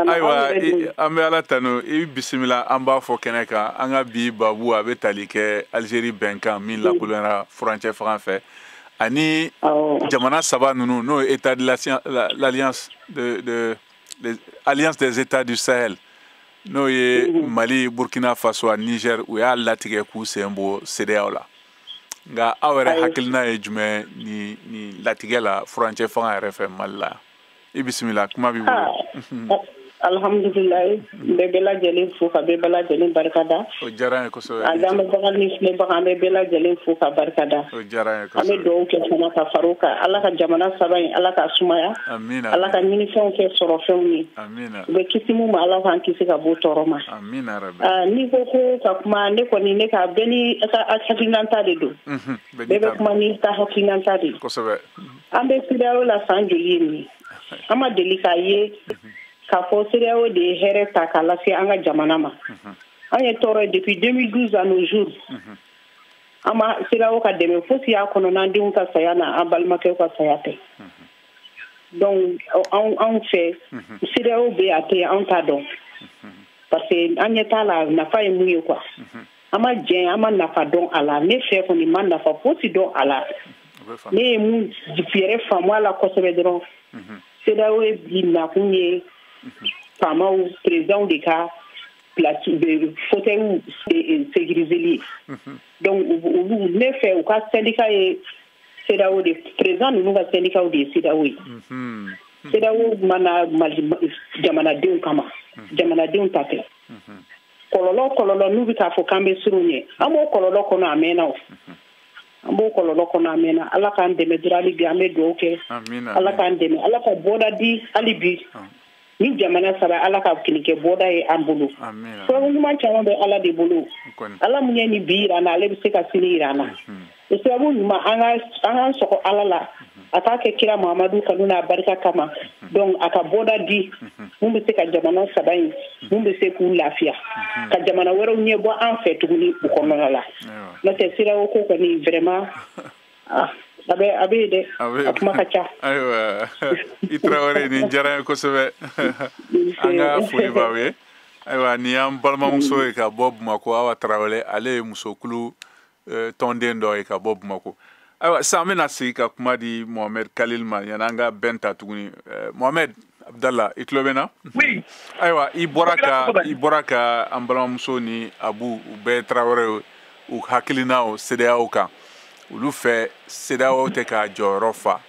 Ayiwa, an bɛ Ala tanu. I bisimila, an b'a fɔ kɛnɛ kan. An ka bi babu a bɛ tali kɛ Algérie bɛnkan min lakodɔnna furancɛ fanga fɛ, ani jamana saba ninnu, n'o ye état de l'alliance de alliance des États du Sahel, n'o ye Mali, Burkina Faso ani Niger, u y'a latigɛ k'u sen bɔ CEDEAO la. Nka aw yɛrɛ hakilina ye jumɛn ni latigɛ la furancɛ fanga yɛrɛ fɛ Mali la? I bisimila, kuma b'i bolo. Alhamdulilayi, n bɛ bɛɛ lajɛlen fo ka bɛɛ lajɛlen barika da. O diyara n ye kosɛbɛ. An lamɛnbaga ni filɛbaga, an bɛ bɛɛ lajɛlen fo ka barika da. O diyara n ye kosɛbɛ. An bɛ dugawu kɛ fana ka fara o kan, Ala ka jamana saba in, Ala k'a sumaya. Amina. Ala ka ɲinifɛnw kɛ sɔrɔfɛnw ye. Amina. U bɛ kisi mun ma, Ala k'an kisi ka bɔ tɔɔrɔ ma. Amina rabi. N'i ko ko ka kuma, ne kɔni ne ka bɛɛ ni ka hakilinata de don. Bɛɛ bɛ kuma n'i ka hakilinata de ye. Kosɛbɛ. An bɛ CEDEAO la san joli ye nin ye? An ma deli k'a ye k'a fɔ CEDEAO de ye hɛrɛ ta k'a lase an ka jamana ma. An ye tɔɔrɔ ye depuis 2012 à nos jours. An ma CEDEAO ka dɛmɛ fosi y'a kɔnɔ n'an denw ka saya n'a an balimakɛw ka saya tɛ. Donc anw fɛ CEDEAO bɛ a tɛ anw t'a dɔn. Parce que an ɲɛ t'a la nafa ye mun ye quoi. An ma jɛn, an ma nafa dɔn a la. Ne fɛ kɔni ma nafa fosi dɔn a la. Ne ye mun yɛrɛ faamu a la kosɛbɛ dɔrɔn, CEDEAO ye bi nakun ye faamaw, présidents de ka place fauteuil sécurisé ye. Donc olu, ne fɛ, u ka syndicat ye CEDEAO de, président ninnu ka syndicat de ye CEDEAO ye. CEDEAO mana Mali jamanadenw kama, jamanadenw ta tɛ. Kɔlɔlɔ n'u bɛ k'a fɔ k'an bɛ siran ɲɛ, an b'o kɔlɔlɔ kɔnɔ a mɛnna o. An b'o kɔlɔlɔ kɔnɔ a mɛnna. Ala k'an dɛmɛ dɔrɔn hali bi, an bɛ dugawu kɛ. Ala k'an dɛmɛ, Ala ka bɔda di hali bi. Ni jamana saba, Ala ka kɛ bɔda ye an bolo. Sababu ɲuman caman bɛ Ala de bolo. Ala mun ye nin bi yira an na, ale bɛ se ka sini yira an na. O sababu ɲuman, an k'an sɔgɔ Ala la, a k'a kɛ kira Muhamadu kanu n'a barika kama. Donc a ka bɔda di mun bɛ se ka jamana saba in, mun bɛ se k'u lafiya, ka jamana wɛrɛw ɲɛ bɔ an fɛ tuguni u kɔnɔna la. N'o tɛ, CEDEAO ko kɔni, vraiment, a bɛ yen dɛ, a kuma ka ca. Ayiwa, i Tarawele, nin diyara n ye kosɛbɛ, an ka foli b'aw ye. Ayiwa, nin y'an balimamuso ye ka bɔ Bamakɔ, Awa Tarawele, ale ye musokulu tɔnden dɔ ye ka bɔ Bamakɔ. Ayiwa, sisan an bɛna segin ka kuma di Mohamed Khalil ma yanni an ka bɛn ta tuguni. Mohamed Abdallah, i tulo bɛ n na? Oui. Ayiwa, i bɔra ka an balimamuso ni Abu, u bɛɛ Tarawele, u hakilinaw CEDEAO kan. Olu fɛ, CEDEAO tɛ k'a jɔyɔrɔ fa,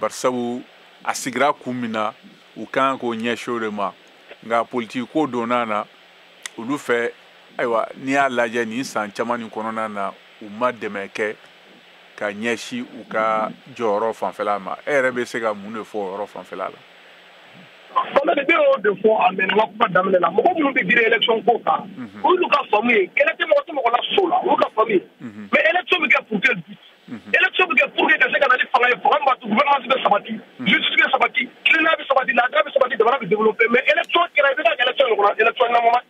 barisabu a sigira kun min na, u kan k'o ɲɛsin o de ma, nka politiki ko donna na olu fɛ. Ayiwa, n'i y'a lajɛ nin san caman nin kɔnɔna na, u ma dɛmɛ kɛ ka ɲɛsin u ka jɔyɔrɔ fanfɛla ma. E yɛrɛ bɛ se ka mun de fɔ o yɔrɔ fanfɛla la? Kɔmɛ, ne y'o de fɔ a mɛnna n ka kuma daminɛ la. Mɔgɔ minnu bɛ girin élection ko kan, olu ka faamu ye kɛlɛ tɛ mɔgɔ tɛ mɔgɔ la so la, olu ka faamu ye. Mais élection bɛ kɛ pour quel but? Élection bɛ kɛ pour que ka se ka na ni fanga ye, fanga min b'a to gouvernement bɛ sabati, justice bɛ sabati, tilennenya bɛ sabati, laadala bɛ sabati, jamana bɛ développer. Mais élection kɛra, i bɛ ka élection in kɔnɔ, élection ɲɛnama,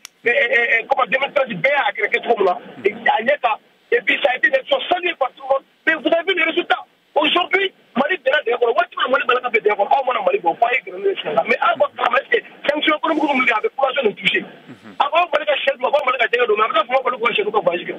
comment 2013 bɛɛ y'a kɛra kɛcogo min na, a ɲɛ ta. Et puis ça a été une élection saluée par tout le monde. Mais vous avez vu les résultats. Aujourd'hui, Mali bɛnna dingɛ kɔnɔ. Waati min na Mali bala ka bɛn dingɛ kɔnɔ, aw mana Mali bɔ fo a ye gɛrɛ ne sen la. Mais aw ka kalama, est-ce que sanction économique minnu kɛ, a bɛ population de toucher? A b'aw Mali ka sɛ dun, a b'aw Mali ka jɛgɛ dun, mais a bɛ taa fɔ Mali ka sɛ dun ka voyage kɛ.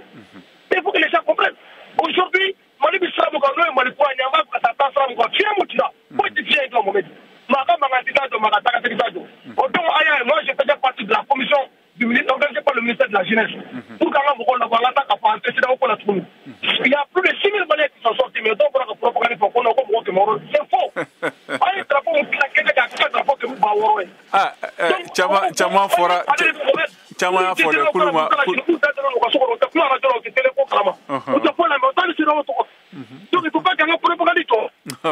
Il faut que les gens comprennent. Aujourd'hui, Mali bɛ sira min kan, n'o ye Mali kura ye, an b'a fɛ ka taa sira min kan, fiɲɛ mun cira, foyi tɛ fiɲɛ in dilan Mohamed. Maa ka mankan tɛ taa jɔ, maa ka taa ka segin t'a jɔ. O donc an y'a ye, moi je faisais partie de la commission du ministre, organisée par le ministère de la Jeunesse, pour qu'an ka mɔgɔw labɔ, an ka taa ka fɔ an tɛ CEDEAO ko la tuguni. Il y a plus de 6000 Maliens qui sont sortis, mais dɔw bɔra ka propagande fɔ ko non, ko mɔgɔ 600, c'est faux. An ye drapeau mun tila kɛnɛ kan, a ka drapeau 600 000 ye. Ah, caman fɔra, caman y'a fɔ dɛ k'olu ma. K'u da dɔrɔn u ka so kɔnɔ, u tɛ kuma radio la, u tɛ télé ko kalama, u tɛ foyi lamɛn, u t'a ni CEDEAO tɔgɔ. Donc il faut pas qu'an ka propagande jɔ.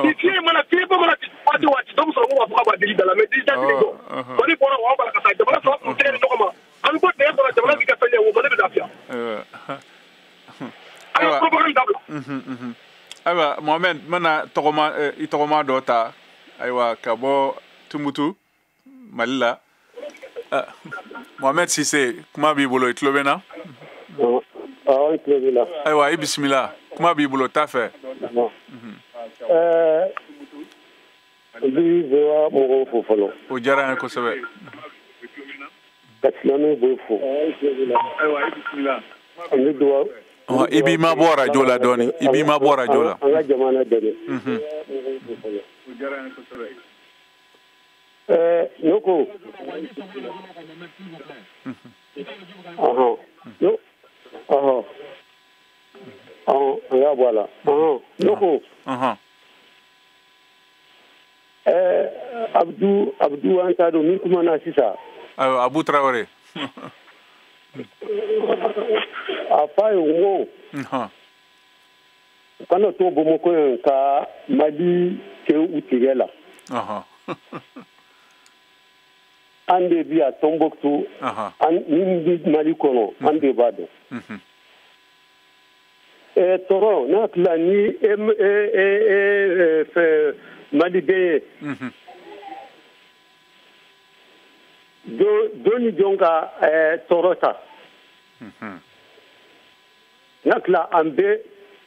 Ni fiɲɛ mana, fiɲɛ bɔ mana waati o waati, dɔ bɛ sɔrɔ k'u b'a fɔ k'a b'a deli da la, mais deli da tɛ jɔ. Mali bɔra o, an b'a la ka taa jamana saba k'u tɛgɛ di ɲɔgɔn ma. An bɛ bɔ dingɛ kɔnɔ, jamana bɛ ka fɛn ɲɛ, o Mali bɛ lafiya. An ka propagande dabila. Ayiwa, Mohamed, n bɛna tɔgɔma, i tɔgɔma dɔ ta, ayiwa, ka bɔ Tumutu, Mali la. Mohamed Cissé, kuma b'i bolo, i tulo bɛ n na? Awɔ, i tulo b'i la. Ayiwa, i bisimila, kuma b'i bolo, taa fɛ. N bɛ VOA mɔgɔw fo fɔlɔ. O diyara n ye kosɛbɛ. Ka silamɛw bɛɛ fo. An bɛ dugawu. I b'i mabɔ radio la dɔɔni, i b'i mabɔ radio la. An ka jamana dɛmɛ. Ne ko. Ɔhɔn. Ɔhɔn. Ɔhɔn, an y'a bɔ a la. Ɔhɔn, ne ko. Abdu, an t'a dɔn min kumana sisan. Ayiwa, Abu Tarawele. A f'a ye n ko u kana to Bamakɔ yan ka Mali kɛ u tigɛ la. An de bi a Tombouctou, min bi Mali kɔnɔ, an de b'a dɔn. Tɔɔrɔ n'a tila ni e fɛ Maliden ye, don ni jɔn ka tɔɔrɔ ta. N'a tila an bɛɛ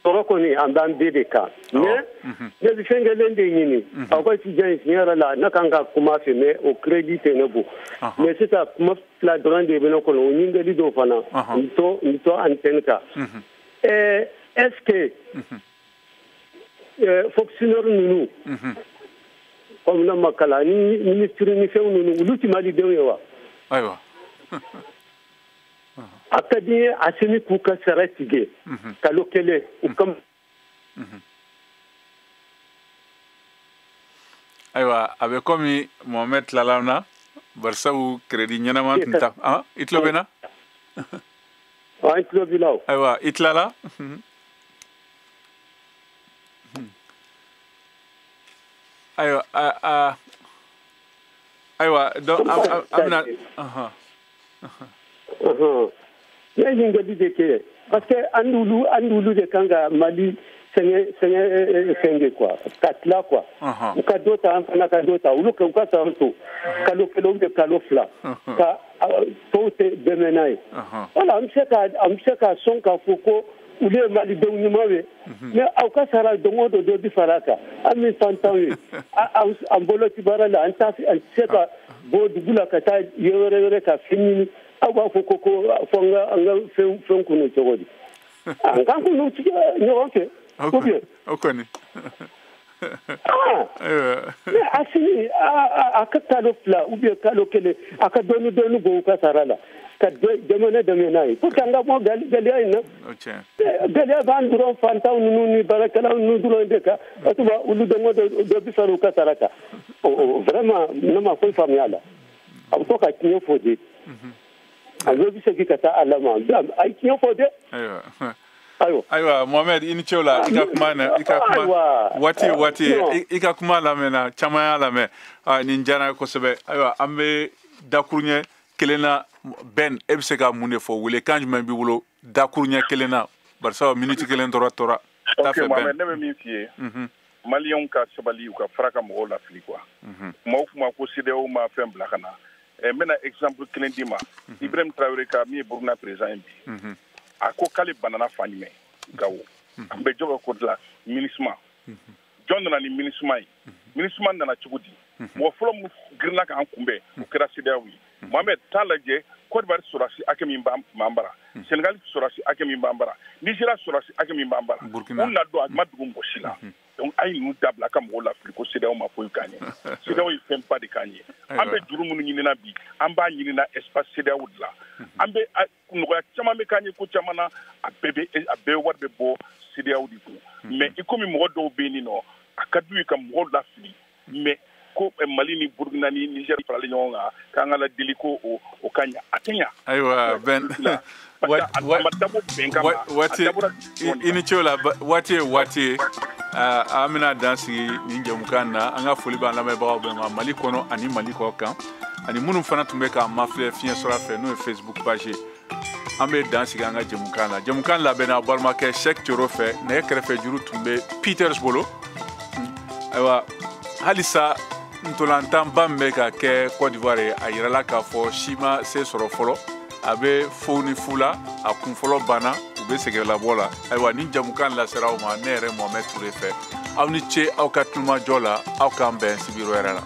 tɔɔrɔ kɔni, an b'an bɛɛ de kan. Mais ne bɛ fɛn kelen de ɲini aw ka sijan in, tiɲɛ yɛrɛ la, ne kan ka kuma fɛ, mais o crédit tɛ ne bolo. Mais sisan kuma fila dɔrɔn de bɛ ne kɔnɔ, o ɲininkali dɔw fana n to antenne kan. Est-ce que fonctionnaire ninnu comme na ma kalan ni ministre ni fɛnw ninnu, olu ti malidenw ye wa? Ayiwa. A ka di n ye Asimi k'u ka sara tigɛ kalo kelen u ka. Ayiwa, a bɛ komi Mohamed tilala an na, barisabu crédit ɲɛnama tun ta. I tulo bɛ n na? An tulo b'i la o. Ayiwa, i tilala? Ayiwa, ayiwa, donc an bɛna. Ne ye ɲininkali de kɛ parce que an n'olu de kan ka Mali sɛgɛn fɛn quoi, ka tila quoi. U ka dɔ ta, an fana ka dɔ ta, olu ka u ka sara to kalo kelen ou bien kalo fila ka tɔw tɛ dɛmɛ n'a ye. Voilà, an bɛ se ka sɔn k'a fɔ ko olu ye malidenw ɲumanw ye, mais aw ka sara don o don dɔ bi fara a kan. An min fantanw ye, an bolo ti baara la, an tɛ se ka bɔ dugu la ka taa yɔrɔ wɛrɛ ka fɛn ɲini. Aw b'a fɔ ko fo an ka fɛn kunu cogo di? An k'an kunu ɲɔgɔn fɛ. Ou bien? O kɔni. Mais Asimi a ka kalo fila ou bien kalo kelen, a ka dɔɔni dɔɔni bɔ u ka sara la ka jamana dɛmɛ n'a ye pour que an ka bɔ gɛlɛya in na. Gɛlɛya b'an dɔrɔn fantanw ninnu ni baarakɛlaw ninnu dɔrɔn de kan. O tuma olu don o don dɔ bi fara u ka sara kan. Vraiment, ne ma foyi faamuya a la. A bɛ to ka tiɲɛ fɔ de. A bɛɛ bɛ segin ka taa Ala ma. A ye tiɲɛ fɔ dɛ. Ayiwa. Ayiwa, Mohamed, i ni ce o la. I ka kuma na, i ka kuma waati i ka kuma lamɛnna, caman y'a lamɛn. Nin diyara n ye kosɛbɛ. Ayiwa, an bɛ dakuruɲɛ kelen na. Ben, e bɛ se ka mun de fɔ? Welekan jumɛn b'i bolo dakuruɲɛ kelen na? Barisa miniti kelen tora. Ok, Mohamed, ne bɛ min f'i ye, maliyɛnw ka sabali, u ka fara ka mɔgɔw lafili quoi. Kuma o kuma ko CEDEAO ma fɛn bila ka na. N bɛna exemple kelen d'i ma. Ibrahim Traoré ka min ye Burukina président ye bi, a ko k'ale banana fan jumɛn? Gawo. An bɛ jɔ ka ko dilan MINUSMA. Jɔn nana ni MINUSMA ye? MINUSMA nana cogo di? Mɔgɔ fɔlɔ min girinna k'an kunbɛn, o kɛra CEDEAO ye. Mohamed, t'a lajɛ Côte d'Ivoire sɔrɔdasi hakɛ min b'an bara, Sénégal sɔrɔdasi hakɛ min b'an bara, Nigeria sɔrɔdasi hakɛ min b'an bara, u na don a ma dugu mɔgɔ si la. Donc a ye ninnu dabila ka mɔgɔw lafili ko CEDEAO ma foyi k'an ye. CEDEAO ye fɛnba de k'an ye. An bɛ juru minnu ɲinina bi, an b'a ɲinina espace CEDEAO de la. An bɛ nɔgɔya caman bɛ k'an ye ko caman na, a bɛɛ wari bɛ bɔ CEDEAO de kun. Mais i komi mɔgɔ dɔw bɛ yen nɔ, a ka d'u ye ka mɔgɔw lafili, mais ko Mali ni Burukina ni Niger faralen ɲɔgɔn kan k'an ka ladeli ko o ka ɲa, a tɛ ɲa. Ayiwa, Ben, waati i ni ce o la. Waati ye waati ye, an bɛna dan sigi nin jɛmukan na. An ka foli b'an lamɛnbagaw bɛɛ ma Mali kɔnɔ ani Mali kɔ kan, ani minnu fana tun bɛ k'an mafilɛ fiɲɛ sɔrɔ fɛ, n'o ye Facebook page ye. An bɛ dan sigi an ka jɛmukan na. Jɛmukan labɛnna balimakɛ Cheikh Thioro fɛ, nɛgɛ kɛrɛfɛ juru tun bɛ Peters bolo. Ayiwa, halisa ntolantanba min bɛ ka kɛ Côte d'Ivoire ye, a yirala k'a fɔ si ma se sɔrɔ fɔlɔ. A bɛ fo ni fu la, a kun fɔlɔ banna, u bɛ sɛgɛnlabɔ la. Ayiwa, ni jamukan lasera aw ma ne yɛrɛ Mohamed Touré fɛ. Aw ni ce aw ka tulomajɔ la, aw k'an bɛn sibiri wɛrɛ la.